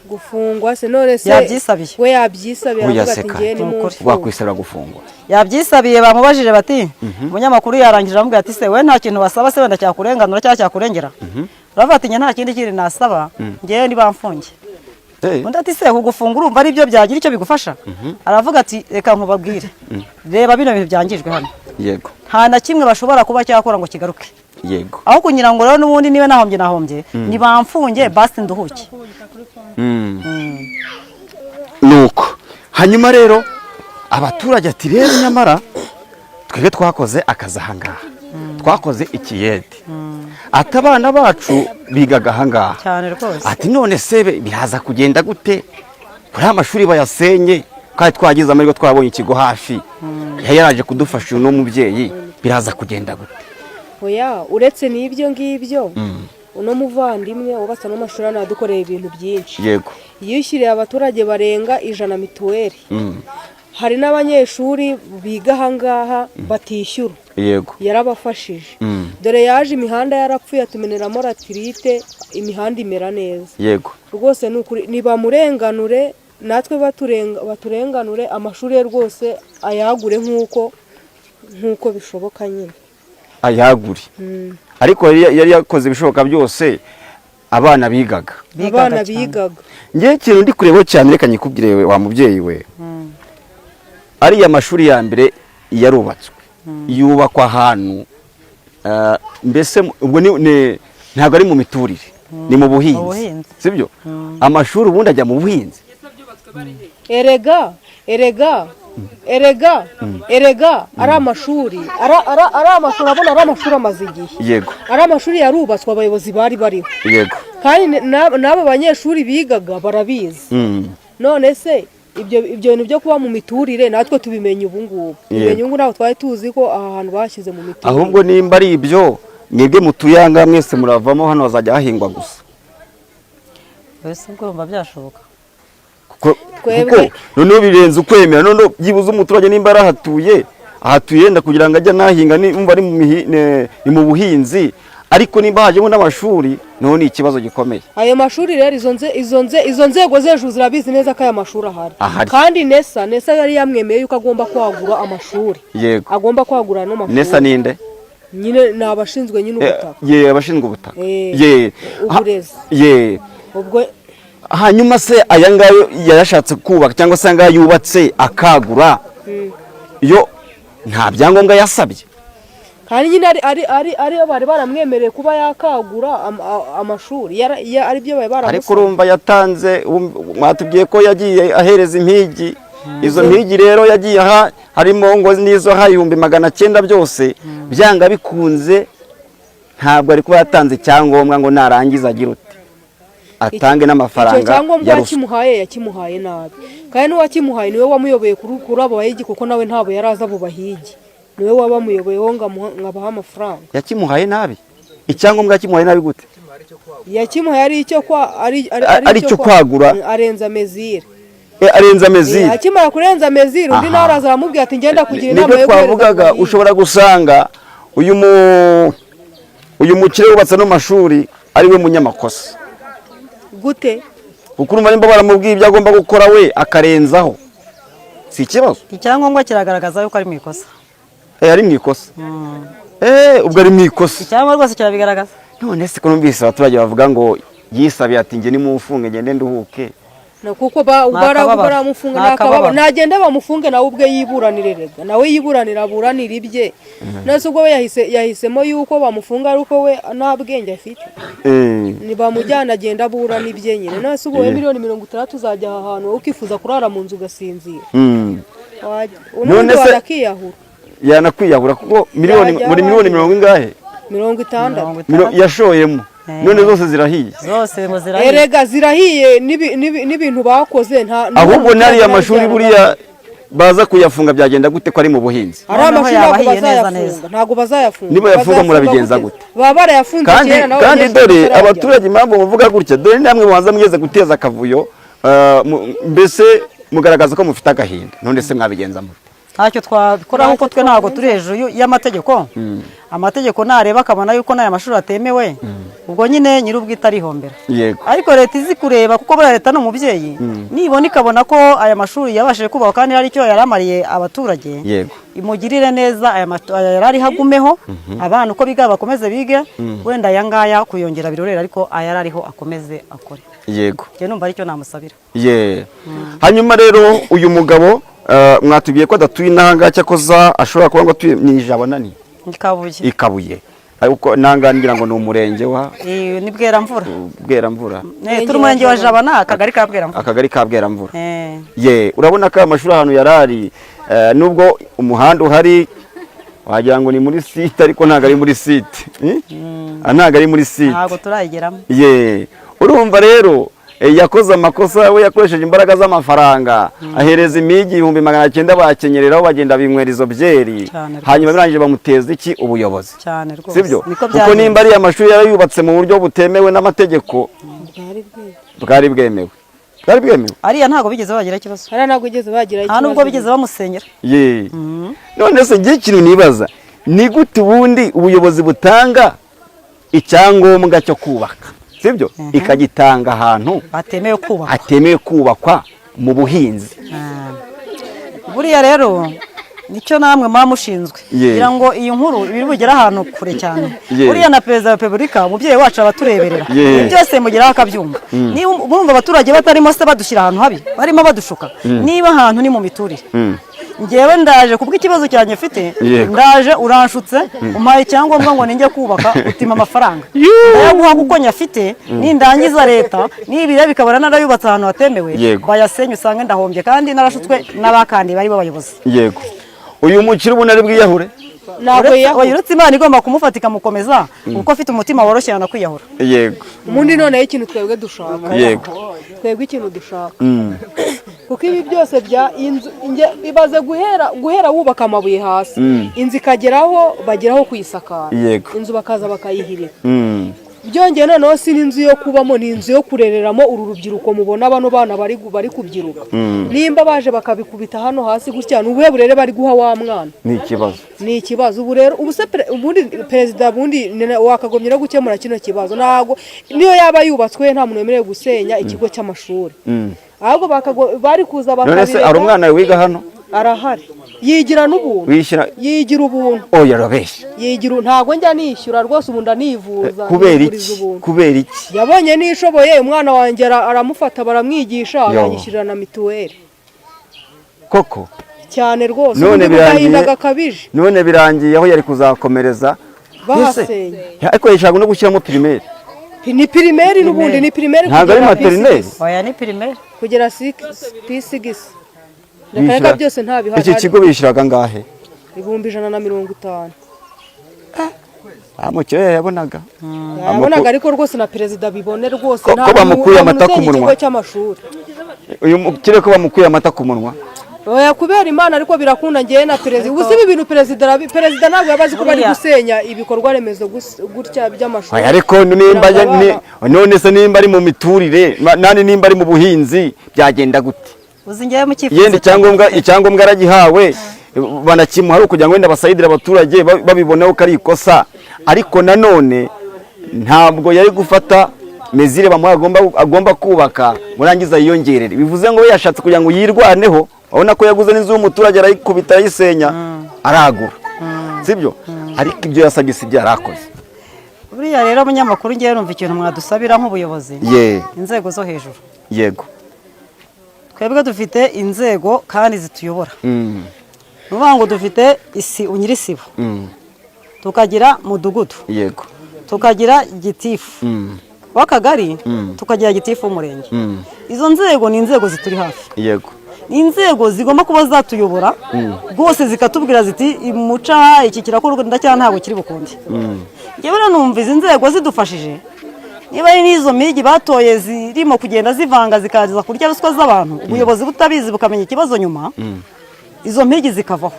Gufungwa se? None se Yabyisabiye. We yabyisabiye, Oya, aravuga ati: seka. "Ngiye Ni ukuri. nimumfunge." Wakwisabira gufungwa? Yabyisabiye. Bamubajije bati, umunyamakuru yarangije aramubwira ati: "Se we nta kintu wasaba se wenda cyakurenganura cyangwa cyakurengera?" Uravuga ati: "Njye nta kindi kindi nasaba, ngewe nibamfunge." Undi ati: "Se kugufunga urumva ari byo byagira icyo bigufasha?" Aravuga ati: "Reka nkubabwire, reba bino bintu byangijwe hano, nta na kimwe bashobora kuba cyakora ngo kigaruke. Aho kugira ngo rero n'ubundi niba nahombye nahombye, nibamfunge basi nduhuke." Nuko hanyuma rero abaturage ati: "Rero nyamara twebwe twakoze akazi ahangaha, twakoze ikiyede, ati abana bacu bigaga ahangaha." Cyane rwose. Ati: "None se biraza kugenda gute kuri aya mashuri bayasenye, kandi twagize amahirwe twabonye ikigo hafi, yari yaraje kudufasha uno mubyeyi, biraza kugenda gute?" Oya, uretse n'ibyo ngibyo, uno muvandimwe wubatse n'amashuri hano yadukoreye ibintu byinshi. Yishyuriye abaturage barenga 100 mituweli. Hari n'abanyeshuri biga ahangaha batishyura. Yarabafashije. Dore yaje imihanda yarapfuye, atumeneramo latérite, imihanda imera neza. Rwose ni ukuri nibamurenganure, natwe baturenganure, amashuri ye rwose ayagure nk'uko bishoboka nyine. Ayagure, ariko yari yakoze ibishoboka byose, abana bigaga. Bigaga Abana cyane. bigaga. Ngewe ikintu ndi kurebaho cyane, reka nyikubwire wa mubyeyi we, ariya mashuri ya mbere yarubatswe, yubakwa ahantu mbese ubwo ntabwo ari mu miturire, ni mu Mu buhinzi. buhinzi. Sibyo? Amashuri ubundi ajya mu buhinzi? Erega erega erega erega ari amashuri abona, ari amashuri amaze igihe. Ari amashuri yarubatswe, abayobozi bari bariho. Kandi n'abo banyeshuri bigaga barabizi. None se ibyo bintu byo kuba mu miturire natwe tubimenya ubu ngubu? Tubimenya ubu, ntabwo twari tuzi ko aha hantu bashyize mu miturire. Ahubwo nimba ari ibyo, mwebwe mutuye aha ngaha mwese muravamo, hano hazajya hahingwa gusa. Mbese ubwo urumva byashoboka? Twebwe- Kuko noneho birenze ukwemera. Noneho byibuze umuturage nimba yarahatuye, ahatuye yenda kugira ngo ajye anahinga, nimba ari ni mu buhinzi, ariko nimba hajemo n'amashuri, noneho ni ikibazo gikomeye. Ayo mashuri rero, izo nzego z'hejuru zirabizi neza ko aya mashuri ahari. Ahari. Kandi NESA yari yamwemeye yuko agomba kwagura amashuri. Agomba kwagura ano mashuri. NESA ninde? Nyine ni abashinzwe nyine ubutaka. Ye, abashinzwe ubutaka. Uburezi. Ubwo Hanyuma se aya ngayo yarashatse kubaka, cyangwa se aya ngaya yubatse akagura, yo nta byangombwa yasabye? Kandi nyine ari ariyo bari baramwemereye kuba yakagura amashuri, ari byo bari Ariko baramusabye. urumva yatanze, mwatubwiye ko yagiye ahereza impigi. Izo mpigi rero yagiye aha harimo ngo n'izo aha 900,000, byose byanga bikunze ntabwo ari kuba yatanze icyangombwa ngo narangiza agire ute, atange Icyo n'amafaranga cyangombwa ya ruswa. Yakimuhaye nabi, kandi n'uwakimuhaye niwe wamuyoboye kuri abo bahigi, kuko nawe ntabwo yari azi abo bahigi, niwe wabamuyoboyeho ngo abahe amafaranga. Yakimuhaye nabi? Icyangombwa yakimuhaye nabi gute? Yakimuhaye ari icyo kwa ari Ari icyo kwagura. Arenza mesure. Arenza mesure. Akimara kurenza mesure, undi nawe araza aramubwira ati: "Ngenda kugira inama Nibyo yo guhereza twavugaga. abo bahigi." Ushobora gusanga uyu mukire wubatse ano mashuri ari we munyamakosa. Gute? Kuko urumva nimba baramubwiye ibyo agomba gukora, we akarenzaho, si ikibazo? Icyangombwa kiragaragaza yuko ari mu ikosa. Ari mu ikosa. Ubwo ari mu ikosa. Icyangombwa rwose kirabigaragaza. None se ko numvise abaturage bavuga ngo yisabiye ati: "Njye nimumfunge ngende nduhuke"? No, kuko Ni akababaro. baramufunga. Ni Ni akababaro. akababaro. Nagende bamufunge, nawe ubwe yiburanire. Rega nawe yiburanire, aburanire ibye. None se ubwo we yahisemo yuko bamufunga ari uko we nta bwenge afite? Ntibamujyana, agenda aburana ibye nyine. None se ubwo we 60 miliyoni uzajya aha hantu wowe ukifuza kurara mu nzu ugasinzira? None Unundi wanakiyahura. Yanakwiyahura, kuko miliyoni Yajya muri miliyoni abandi. mirongo ingahe? 60. 60. Yashoyemo, none zose zirahiye. Zose ngo zirahiye. Erega zirahiye n'ibintu bakoze nta Ahubwo n'ariya mashuri buriya baza kuyafunga byagenda gute, ko ari mu buhinzi? Ari Noneho amashuri yaba ntabwo ahiye neza bazayafunga. neza. Ntabwo bazayafunga. Niba yafunga Bazayafunga murabigenza gute? Baba barayafunze Kandi kera, nabo kandi abanyeshuri dore batarajya. abaturage, impamvu muvuga gutya, dore namwe mubanza mugeze guteza akavuyo, mbese mugaragaza ko mufite agahinda. None se mwabigenza mute? Ntacyo twabikora kuko twe ntabwo turi hejuru y'amategeko. Amategeko nareba akabona yuko n'aya mashuri atemewe, ubwo nyine nyir'ubwite arihombera. Ariko leta izi kureba, kuko buriya leta ni umubyeyi, nibona ikabona ko aya mashuri yabashije kubakwa kandi hari icyo yari amariye abaturage, imugirire neza, aya yari ariho agumeho, abana uko biga bakomeze bige, wenda aya ngaya kuyongera birorera, ariko aya yari ariho akomeze akore. Njye numva aricyo namusabira. Ye, hanyuma rero uyu mugabo mwatubwiye ko adatuye inanga, cyakoza ashobora kuba ngo atuye ni Ijabana ni Ikabuye. Ikabuye, ariko nanga ngira ngo ni umurenge wa Ni Bweramvura. Bweramvura. Turi umurenge wa Jabana, akagari ka Bweramvura. Akagari ka Bweramvura. Ye, urabona ko aya mashuri ahantu yarari, nubwo umuhanda uhari wagira ngo ni muri site, ariko ntabwo ari muri site. Ah, ntabwo ari muri site. Ntabwo turayigeramo. Ye, urumva rero yakoze amakosa, we yakoresheje imbaraga z'amafaranga, ahereza imigi 900,000, bakenyereraho bagenda binywera izo byeri. Cyane rwose. Hanyuma birangije bamuteza iki? Ubuyobozi. Cyane rwose. Sibyo? Niko Kuko byagenze. nimba ariya mashuri yarayubatse mu buryo butemewe n'amategeko, Bwari bwemewe. bwari bwemewe, bwari bwemewe. Ariya ntabwo bigeze bagira ikibazo. Hariya ntabwo bigeze bagira Nta nubwo bigeze bamusenyera. Ye, none se ngiye ikintu nibaza, ni gute ubundi ubuyobozi butanga icyangombwa cyo kubaka, sibyo, ikagitanga ahantu batemewe kubakwa, hatemewe kubakwa mu buhinzi? Buriya rero nicyo namwe muba mushinzwe kugira ngo iyi nkuru ibiri bugere ahantu kure cyane. Buriya na Perezida wa Repubulika, umubyeyi wacu, aba atureberera. Ibi byose mugeraho akabyumva. Niba bumva abaturage batarimo se badushyira ahantu habi, barimo badushuka, niba ahantu ni mu miturire, ngewe ndaje kubw'ikibazo cyanjye mfite, ndaje uranshutse, umpaye icyangombwa ngo ninjye kubaka, utima amafaranga, ndayaguha kuko nyafite. Nindangiza leta nibireba bikabona narayubatse ahantu hatemewe, bayasenye, usange ndahombye kandi narashutswe n'abakandi bari babayobozi. Yego, uyu mukire ubona ari bwiyahure? Ntabwo yiyahura. Oya, uretse Imana igomba kumufata ikamukomeza, kuko afite umutima woroshye yanakwiyahura. Ubundi noneho ikintu twebwe dushaka, twebwe ikintu dushaka, kuko ibi byose bya inzu ibaze guhera wubaka amabuye hasi, inzu ikageraho bageraho kuyisakara, inzu bakaza bakayihirika. Byongeye noneho si n'inzu yo kubamo, ni inzu yo kurereramo uru rubyiruko mubona, bano bana bari kubyiruka. Nimba baje bakabikubita hano hasi gutya, ni ubuhe burere bari guha wa mwana? Ni ikibazo. Ni ikibazo. Ubu rero ubu se ubundi perezida bundi wakagombye no gukemura kino kibazo. Ntabwo niyo yaba yubatswe, nta muntu wemerewe gusenya ikigo cy'amashuri, ahubwo bari kuza None se bakabireka. hari umwana wiga hano? Arahari, yigira n'ubuntu. Wishyura? Yigira ubuntu. Oya, urabeshya. Yigira, ntabwo njya nishyura rwose, ubu ndanivuza. Kubera Nivuriza iki? ubuntu. Kubera iki? Yabonye nishoboye, umwana wanjye aramufata baramwigisha, aranyishyurira na mituweli. Koko? Cyane rwose. None Ubundi birangiye agahinda gakabije. None birangiye aho yari kuzakomereza Bahasenye. Ese, ariko yashaka no gushyiramo primaire. Ni primaire n'ubundi, ni primaire. Ntabwo ari Kugera maternelle. P6. Oya, ni primaire. Kugera P6, reka reka, byose ntabihari. Iki kigo bishyuraga angahe? 150,000. Mukire yayabonaga. Yabonaga, ariko rwose na perezida bibone rwose. Ko bamukuye Nta muntu amata ku usenya munwa. ikigo cy'amashuri. Uyu mukire ko bamukuye amata ku munwa. Oya, kubera Imana, ariko birakunda ngewe na perezida. Ubu si ibi bintu perezida perezida ntabwo yaba azi ko bari Buriya. gusenya ibikorwa remezo gutya by'amashuri. Oya, ariko nimba none se nimba ari mu miturire, nani, nimba ari mu buhinzi, byagenda gute? Uzi ngewe mu cyifuzo Yenda icyangombwa aragihawe, banakimuha ari ukugira ngo wenda basayidire abaturage babiboneho ko ari ikosa, ariko nanone ntabwo yari gufata mesure bamuha agomba kubaka murangiza yiyongerere. Bivuze ngo we yashatse kugira ngo yirwaneho, urabona ko yaguze n'inzu y'umuturage arayikubita, arayisenya, aragura, sibyo? Ariko ibyo yasabye si byo yari akoze. Buriya rero abanyamakuru, ngewe numva ikintu mwadusabira nk'ubuyobozi, inzego zo hejuru, twebwe dufite inzego kandi zituyobora. Ni ukuvuga ngo dufite isi nyirisibo, tukagira mudugudu, tukagira gitifu w'akagari, tukagira gitifu w'umurenge. Izo nzego ni inzego zituri hafi, ni inzego zigomba kuba zatuyobora rwose, zikatubwira ziti muca iki kirakorwa cyangwa ntabwo kiri bukunde. Njyewe rero numva izi nzego zidufashije, niba ari n'izo migi batoye zirimo kugenda zivanga zikaza kurya ruswa z'abantu, ubuyobozi butabizi bukamenya ikibazo nyuma, izo mpigi zikavaho.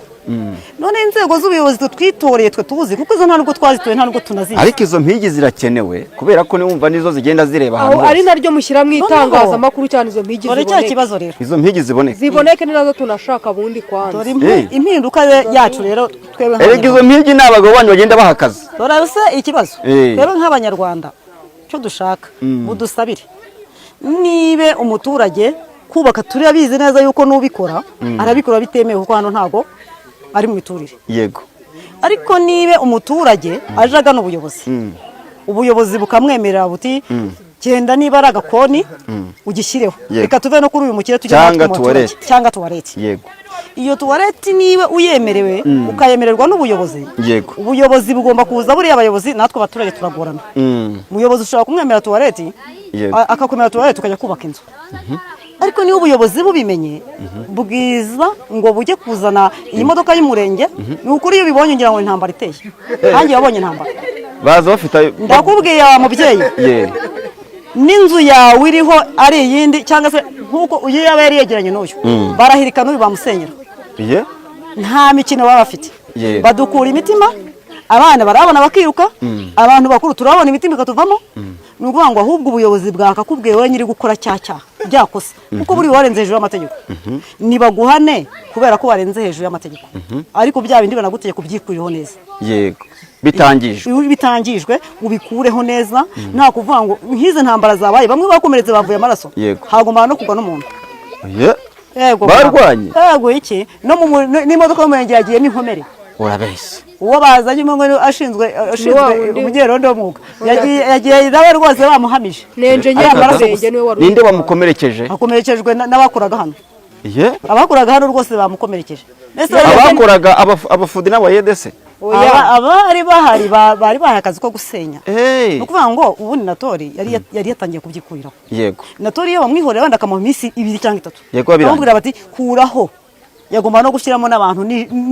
None inzego z'ubuyobozi twitoreye, twe tuzi, kuko izo nta nubwo twazitoye, nta nubwo tunazizi. Ariko izo mpigi zirakenewe, kubera ko niwumva nizo zigenda zireba Aho ahantu ari hose. naryo mushyira mu itangazamakuru cyane, izo mpigi Dore cya ziboneke. kibazo rero. Izo mpigi ziboneke. Ziboneke, ni nazo tunashaka bundi kwanza. Dore impinduka yacu rero twebwe Erega izo nk'Abanyarwanda. mpigi ni abagabo banyu bagenda baha akazi. Dore se ikibazo. Twebwe nk'Abanyarwanda, icyo dushaka, mudusabire, nibe umuturage kubaka, turabizi neza yuko n'ubikora arabikora bitemewe, kuko hano ntago ari mu miturire. Ariko nibe umuturage aje agana ubuyobozi, ubuyobozi bukamwemerera buti: "Genda, niba ari agakoni ugishyireho." Reka tuve no kuri uyu mukire, tujye Cyangwa natwe mu baturage. tuwarete. Cyangwa tuwarete. Iyo tuwareti niba uyemerewe, ukayemererwa n'ubuyobozi, ubuyobozi bugomba kuza. Buriya abayobozi natwe abaturage turagorana. Umuyobozi ushobora kumwemera tuwareti, akakwemera tuwareti, ukajya kubaka inzu. Ariko niba ubuyobozi bubimenye bwiza ngo bujye kuzana iyi modoka y'umurenge, ni ukuri iyo ubibonye ngira ngo intambara iteye. Nanjye wabonye intambara. Baza bafite ayo. Ndakubwiye wa mubyeyi, n'inzu yawe iriho ari iyindi, cyangwa se nk'uko uyu yaba yari yegeranye n'uyu, barahirika n'uyu bamusenyera. Nta mikino baba bafite. Badukura imitima, abana barabona bakiruka, abantu bakuru turabona imitima ikatuvamo. Ni ukuvuga ngo ahubwo ubuyobozi bwakakubwiye: "Wowe nyiri gukora cya cyaha byakosa, kuko buri warenze hejuru y'amategeko, nibaguhane kubera ko warenze hejuru y'amategeko, ariko bya bindi banagutegeka ubyikurireho neza." Yego, bitangijwe. Iyo bitangijwe ubikureho neza, nta kuvuga ngo nk'izi ntambara zabaye, bamwe bakomeretse, bavuye amaraso, hagomba no kugwa n'umuntu. Yego. Barwanye? Yego, iki no mu n'imodoka y'umurenge yagiyemo inkomere. Urabeshya. Uwo bazanye umwe ashinzwe Ni wa wundi. Umunyerondo w'umwuga yagiye nawe rwose bamuhamije. Ni enjenyeri Amaraso w'umurenge gusa. niwe wari Ninde uyitwaye. wamukomerekeje? Akomerekejwe n'abakoraga hano. Abakoraga hano rwose bamukomerekeje. Mbese Abakoraga abafundi n'abayede se? Oya. Abari bahari bari bahaye akazi ko gusenya. Ni ukuvuga ngo ubundi Natori yari yatangiye kubyikuriraho. Natori iyo bamwihorera wenda akamuha iminsi 2 cyangwa 3, Birangiye. bamubwira bati: "Kuraho", yagomba no gushyiramo n'abantu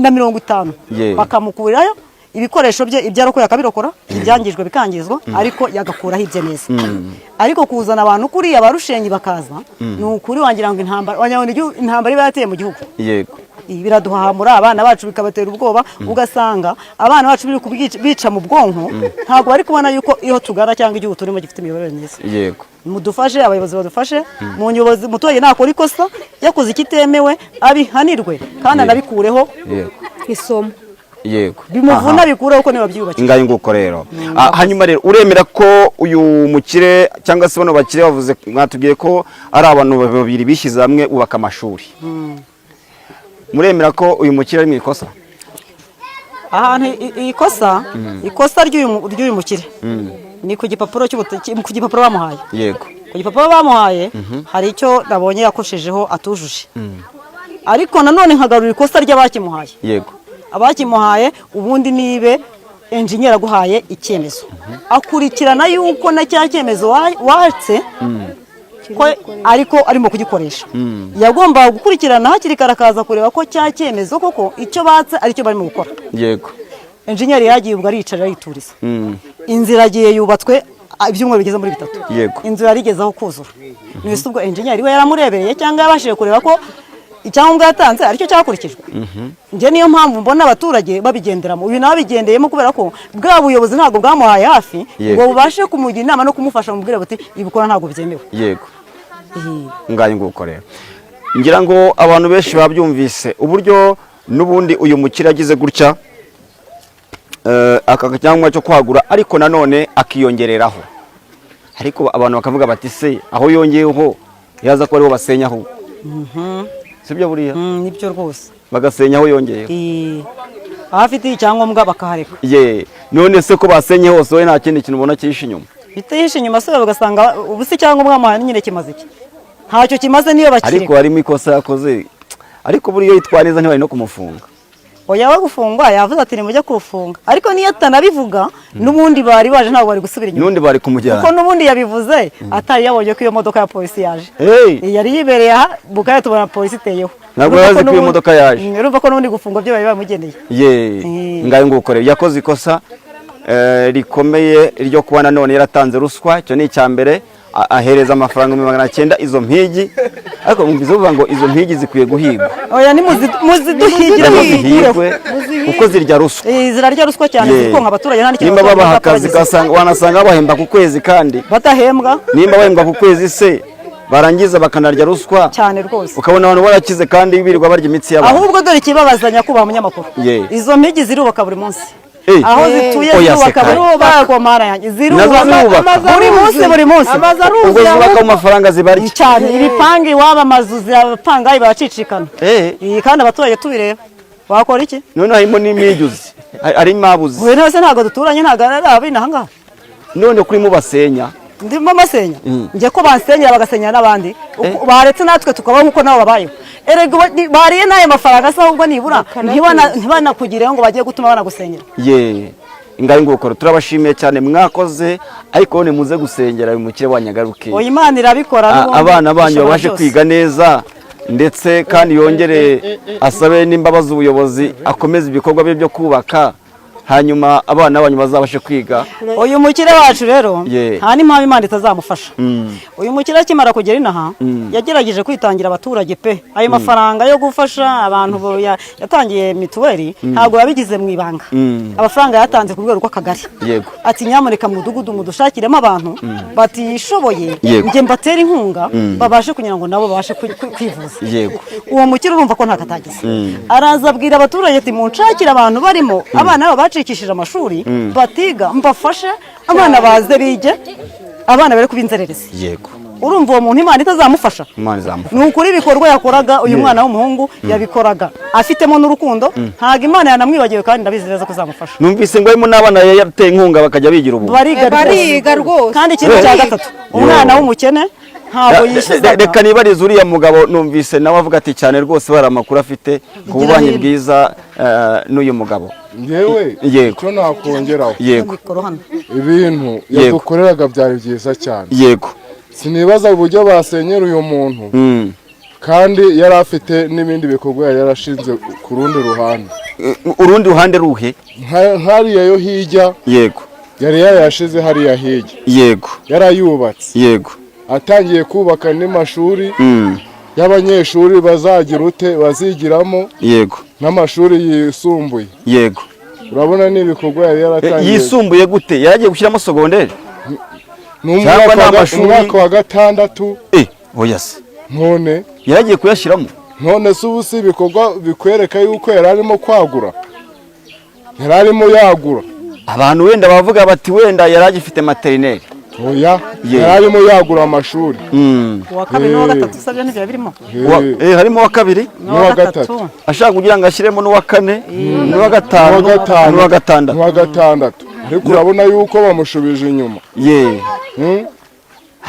na 50, bakamukurirayo ibikoresho bye, ibyo arokoye akabirokora, ibyangijwe bikangizwa, ariko yagakuraho ibye neza. Ariko kuzana abantu kuriya barushenyi bakaza, ni ukuri wagira ngo intambara, wagira ngo ni intambara iba yateye mu gihugu. Ibi biraduhahamura, abana bacu bikabatera ubwoba, ugasanga abana bacu biri bica mu bwonko, ntabwo bari kubona yuko iyo tugana cyangwa igihugu turimo gifite imiyoborere myiza. Mudufashe, abayobozi badufashe, mu nyobozi, umuturage nakora ikosa, yakoze ikitemewe, abihanirwe kandi anabikureho. Isomo. Bimuvuna, bikureho, kuko niba byiyubakiye. Ngayo nguko rero. Hanyuma rero uremera ko uyu mukire cyangwa se bano bakire bavuze, mwatubwiye ko ari abantu babiri bishyize hamwe bubaka amashuri, muremera ko uyu mukire ari mu ikosa? Ahantu ikosa ry'uyu mukire ni ku gipapuro ku gipapuro bamuhaye. Ku gipapuro bamuhaye hari icyo nabonye yakoshejeho, atujuje, ariko nanone nkagarura ikosa ry'abakimuhaye. Abakimuhaye, ubundi nibe enjinyeri aguhaye icyemezo, akurikirana yuko na cya cyemezo watse ko ariko arimo kugikoresha. Yagombaga gukurikirana hakiri kare, akaza kureba ko cya cyemezo koko icyo batse aricyo barimo gukora. Enjinyeri yagiye ubwo aricara, arituriza. Inzira agiye yubatswe ibyumweru bigeze muri 3. Inzu yarigezeho kuzura. Nese ubwo enjinyeri we yaramurebereye, cyangwa yabashije kureba ko icyangombwa yatanze aricyo cyakurikijwe? Njye niyo mpamvu mbona abaturage babigenderamo, uyu nawe abigendeyemo, kubera ko bwa buyobozi ntabwo bwamuhaye hafi ngo bubashe kumugira inama no kumufasha, mubwire buti: "Ibikora ntabwo byemewe." Ngayo nguko rero, ngira ngo abantu benshi babyumvise uburyo n'ubundi uyu mukire agize gutya aka cyangombwa cyo kwagura, ariko nanone akiyongereraho. Ariko abantu bakavuga bati: "Se aho yongeyeho yaza ko ariho basenya ahubwo?" Sibyo buriya? Nibyo rwose. Bagasenya aho yongeyeho. Aho afite icyangombwa bakahareka. Ye, none se ko basenye hose, wowe nta kindi kintu ubona cyihishe inyuma? Bitihishe inyuma se, ugasanga ubu se icyangombwa bamuhaye nyine kimaze iki? Ntacyo kimaze niyo Ariko bakireka. harimo ikosa yakoze, ariko buriya yitwara neza ntibari no kumufunga. Oya, we gufungwa yavuze ati: "Nimujye kufunga", ariko niyo atanabivuga n'ubundi bari baje, ntabwo bari gusubira inyuma. N'undi bari kumujyana. Kuko n'ubundi yabivuze atari yabonye ko iyo modoka ya polisi yaje. Yari yibereye aha bukaya, tubona polisi iteyeho. Ntabwo Urumva yari azi ko iyo modoka yaje. Urumva ko n'ubundi gufungwa byo bari bamugeneye. Ngayo nguko rero, yakoze ikosa rikomeye ryo kuba nanone yaratanze ruswa. Icyo ni icya mbere. Ahereza amafaranga 900,000 izo mpigi, ariko mwumvise bavuga ngo izo mpigi zikwiye guhigwa. Oya, ni muziduhigire. Nazo Muzikureho. zihigwe kuko zirya ruswa. Zirarya ruswa cyane. Zirikonka abaturage, nta n'ikintu Nimba abaturage babaha bazapfa akazi, bagize. Wanasanga bahemba ku kwezi kandi Badahembwa. Nimba bahembwa ku kwezi se, barangiza bakanarya ruswa. Cyane rwose. Ukabona abantu barakize kandi birirwa barya imitsi y'abantu. Ahubwo dore ikibabaza, nyakubahwa munyamakuru, izo mpigi zirubaka buri munsi. Aho zituye Oya, zirubaka se buri munsi, mana yanjye, zirubaka. Nazo zirubaka. Buri munsi, buri munsi. Amazu Ubwo aruzuye. zubaka mu mafaranga zibarya. Cyane, ibipangu iwabo, amazu zirapangaye, baracicikana. Kandi abaturage tubireba, wakora iki? None harimo n'imiyuzi, harimo abuzi. Ubu wese ntabwo duturanye, ntabwo ari abina ahangaha. None kuri mubasenya? Ndimo masenya njye ko bansenyera, bagasenyera n'abandi. Baretse natwe tukabaho nk'uko nabo babayeho. Erega bariye n'ayo mafaranga se, ahubwo nibura ntibanakugireho ngo bagiye gutuma banagusenyera. Ye, ingari ngukoro, turabashimiye cyane, mwakoze, ariko none muze gusengera uyu mukire wa Nyagaruke. Oya, Imana irabikora n'ubundi, Abana banyu ishobora babashe byose. kwiga neza, ndetse kandi yongere asabe n'imbabazi ubuyobozi, akomeze ibikorwa bye byo kubaka, hanyuma abana banyu bazabashe kwiga. Uyu mukire wacu rero, nta n'impamvu Imana itazamufasha. Uyu mukire akimara kugera inaha yagerageje kwitangira abaturage pe. Ayo mafaranga yo gufasha abantu yatangiye mituweli, ntabwo yabigize mu ibanga. Amafaranga yatanze ku rwego rw'akagari, ati: "Nyamuneka mudugudu mudushakiremo abantu batishoboye, njye mbatere inkunga, babashe kugira ngo nabo babashe kwivuza." Uwo mukire urumva ko ntako atagize. Araza abwira abaturage ati: "Munshakire abantu barimo abana babo bacikishije amashuri, batiga, mbafashe abana baze bige, abana bari kuba inzererezi." Urumva uwo muntu Imana itazamufasha? Imana izamufasha. Ni ukuri, ibikorwa yakoraga uyu mwana w'umuhungu yabikoraga afitemo n'urukundo. Ntabwo Imana yanamwibagiwe, kandi ndabizi neza ko izamufasha. Numvise ngo harimo n'abana yateye inkunga bakajya bigira ubu. Bariga. Bariga rwose. Kandi ikindi cya gatatu, umwana w'umukene ntabwo yishyuzaga. Reka nibarize uriya mugabo, numvise nawe avuga ati cyane rwose bari amakuru afite ku bubanyi bwiza n'uyu mugabo. Ngewe icyo nakongeraho, Yego. Mikoro hano. Ibintu yadukoreraga byari byiza cyane. Sinibaza uburyo basenyera uyu muntu kandi yari afite n'ibindi bikorwa yari yarashinze ku rundi ruhande. Urundi ruhande ruhe? Nk'hariya yo hirya. Yari yarayashize hariya hirya. Yarayubatse. Atangiye kubaka n'amashuri y'abanyeshuri bazagira ute, bazigiramo, n'amashuri yisumbuye. Urabona ni ibikorwa yari yaratangiye. Yisumbuye gute? Yaragiye gushyiramo sogonderi? Ni Cyangwa ni amashuri? umwaka wa gatandatu. Oya se. None Yaragiye kuyashyiramo? None se ubu si ibikorwa bikwereka yuko yari arimo kwagura, yari arimo yagura? Abantu wenda bavuga bati wenda yari agifite materineri. Oya, yari arimo yagura amashuri. Uwa kabiri n'uwa gatatu usabye ntibyaba birimo. Harimo uwa kabiri. N'uwa gatatu. Ashaka kugira ngo ashyiremo n'uwa kane, n'uwa gatanu, n'uwa gatanu, n'uwa gatandatu. N'uwa gatandatu, ariko urabona yuko bamushubije inyuma. Ye,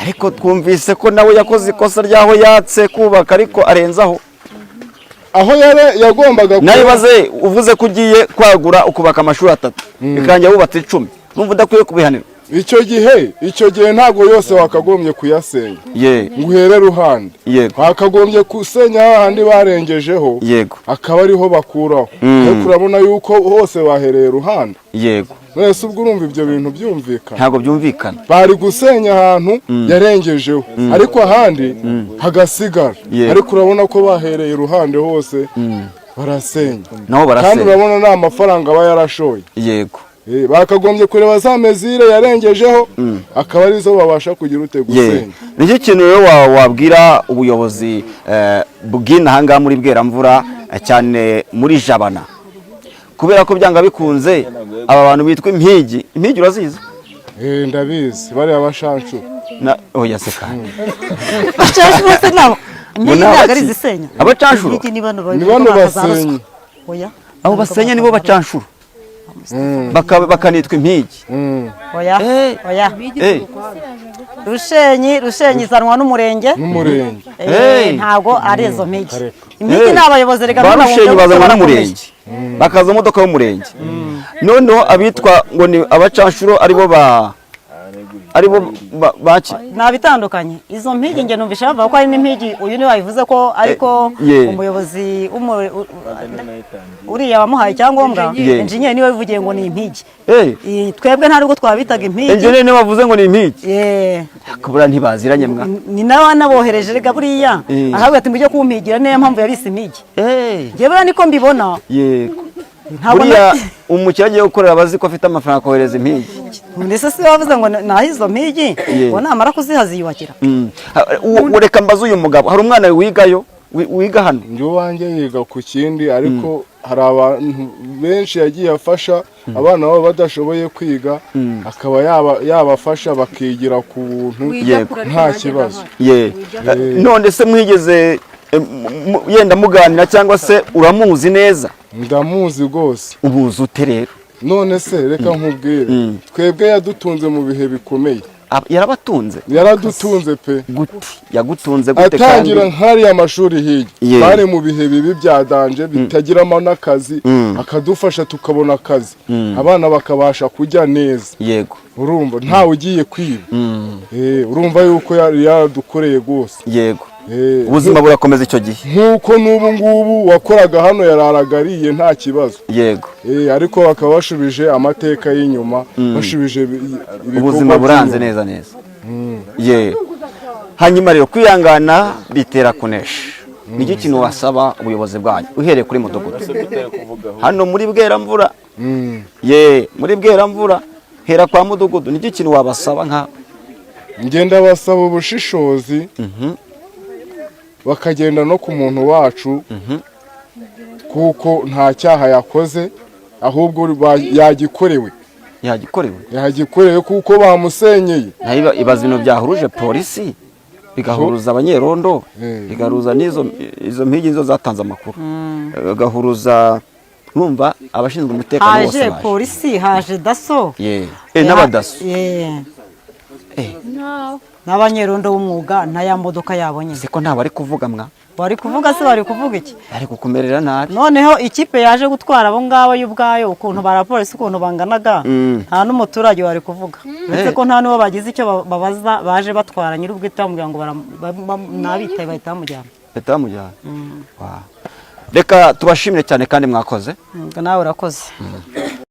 ariko twumvise ko nawe yakoze ikosa ry'aho yatse kubaka, ariko arenzaho. Aho yari yagombaga Nawe ibaze, uvuze ko ugiye kwagura ukubaka amashuri atatu, bikarangira wubatse 10, numva udakwiye kubihanirwa? Icyo gihe ntabwo yose wakagombye kuyasenya ngo uhere ruhande. Wakagombye gusenya hahandi barengejeho, akaba ariho bakuraho. Ariko urabona yuko hose bahereye ruhande. Mwese ubwo urumva ibyo bintu byumvikana? Ntabwo byumvikana. Bari gusenya ahantu yarengejeho, ariko ahandi hagasigara. Ariko urabona ko bahereye iruhande hose barasenya. Naho Kandi barasenya. urabona ni amafaranga aba yarashoye. Bakagombye kureba za mesure yarengejeho, akaba arizo babasha kugira ute, gusenya. Nicyo kintu rero wabwira ubuyobozi bw'inaha ngaha muri Bweramvura, cyane muri Jabana, kubera ko byanga bikunze aba bantu bitwa impigi, impigi urazizi? Ndabizi, bariya bashanshu. Na oya se kandi. Abacanshuro se nabo? Ngo Impigi ni ntabwo ari abaki? izisenya. Abacanshuro? Impigi ni bano Ni bano baka za ruswa. basenya. Oya. Abo basenya nibo bacanshuro, bakanitwa impigi. Oya, oya. Rushenyi, Rushenyi izanwa n'umurenge. N'umurenge. Ntabwo ari izo mpigi. Impigi ni abayobozi reka. Ba ntunabumve Rushenyi gutyo, bazanwa barakomeje. n'umurenge, bakaza imodoka y'umurenge. Noneho abitwa ngo ni abacanshuro aribo ba Aribo baki. Nabitandukanye izo mpigi, nge numvisha bavuga ko hari n'impigi. Uyu niwe wabivuze ko ariko umuyobozi uriya wamuhaye icyangombwa, engineer, niwe wivugiye ngo ni impigi. Twebwe nta nubwo twabitaga impigi. Engineer niwe wavuze ngo ni impigi? Yeah. Kubura ntibaziranye mwa. Ni nawe anabohereje rega buriya, ahabwa ati mujye kumpigira, niyo mpamvu yabise impigi. Njye buriya niko mbibona. Ntabwo Buriya umukire agiye gukorera abazi ko afite amafaranga kohereza impigi. Ndetse si wavuze ngo naho izo mpigi ngo namara kuziha ziyubakira. Reka mbaze uyu mugabo, hari umwana wigayo wiga hano? Njye uwanjye yiga ku kindi, ariko hari abantu benshi yagiye afasha, abana babo badashoboye kwiga, akaba yabafasha bakigira ku buntu nta kibazo. None se mwigeze yenda muganira cyangwa se uramuzi neza? Ndamuzi rwose. Ubuzi ute rero? None se reka nkubwire, twebwe yadutunze mu bihe bikomeye. Yarabatunze? Yaradutunze pe. Gute yagutunze gute? Atangira nk'ariya mashuri hirya, bari mu bihe bibi bya danger, bitagiramo n'akazi, akadufasha tukabona akazi, abana bakabasha kurya neza. Urumva ntawe ugiye kwiba. Urumva yuko yari yaradukoreye rwose. Ubuzima burakomeza icyo gihe. Nk'uko n'ubu ngubu wakoraga hano yararaga ariye nta kibazo. Ariko bakaba bashubije amateka y'inyuma, bashubije ibikorwa Ubuzima buranze by'inyuma. neza neza. Hanyuma rero kwihangana bitera kunesha. Niki kintu wasaba ubuyobozi bwanyu uhereye kuri mudugudu hano muri Bweramvura? Muri Bweramvura, hera kwa mudugudu, niki kintu wabasaba nka? Ngenda basaba ubushishozi, bakagenda no ku muntu wacu, kuko nta cyaha yakoze, ahubwo yagikorewe. Yagikorewe? Yagikorewe kuko bamusenyeye. Nayo ibaza ibintu byahuruje polisi, bigahuruza abanyerondo, bigahuruza n'izo izo mpigi nizo zatanze amakuru, bigahuruza numva abashinzwe umutekano bose Haje baje. polisi, haje DASSO. N'abadaso. N'abanyerondo b'umwuga na ya modoka yabo nyine. Siko nta bari kuvuga mwa? Bari kuvuga se, bari kuvuga iki? Bari kukumerera nabi. Noneho ikipe yaje gutwara abo ngabo y'ubwayo, ukuntu barapolisi ukuntu banganaga, nta n'umuturage wari kuvuga, uretse ko nta n'uwo bagize icyo babaza. Baje batwara nyir'ubwite bamubwira ngo n'abitaye bahita bamujyana. Bahita bamujyana. Wow. Reka tubashimire cyane kandi mwakoze. Nawe urakoze.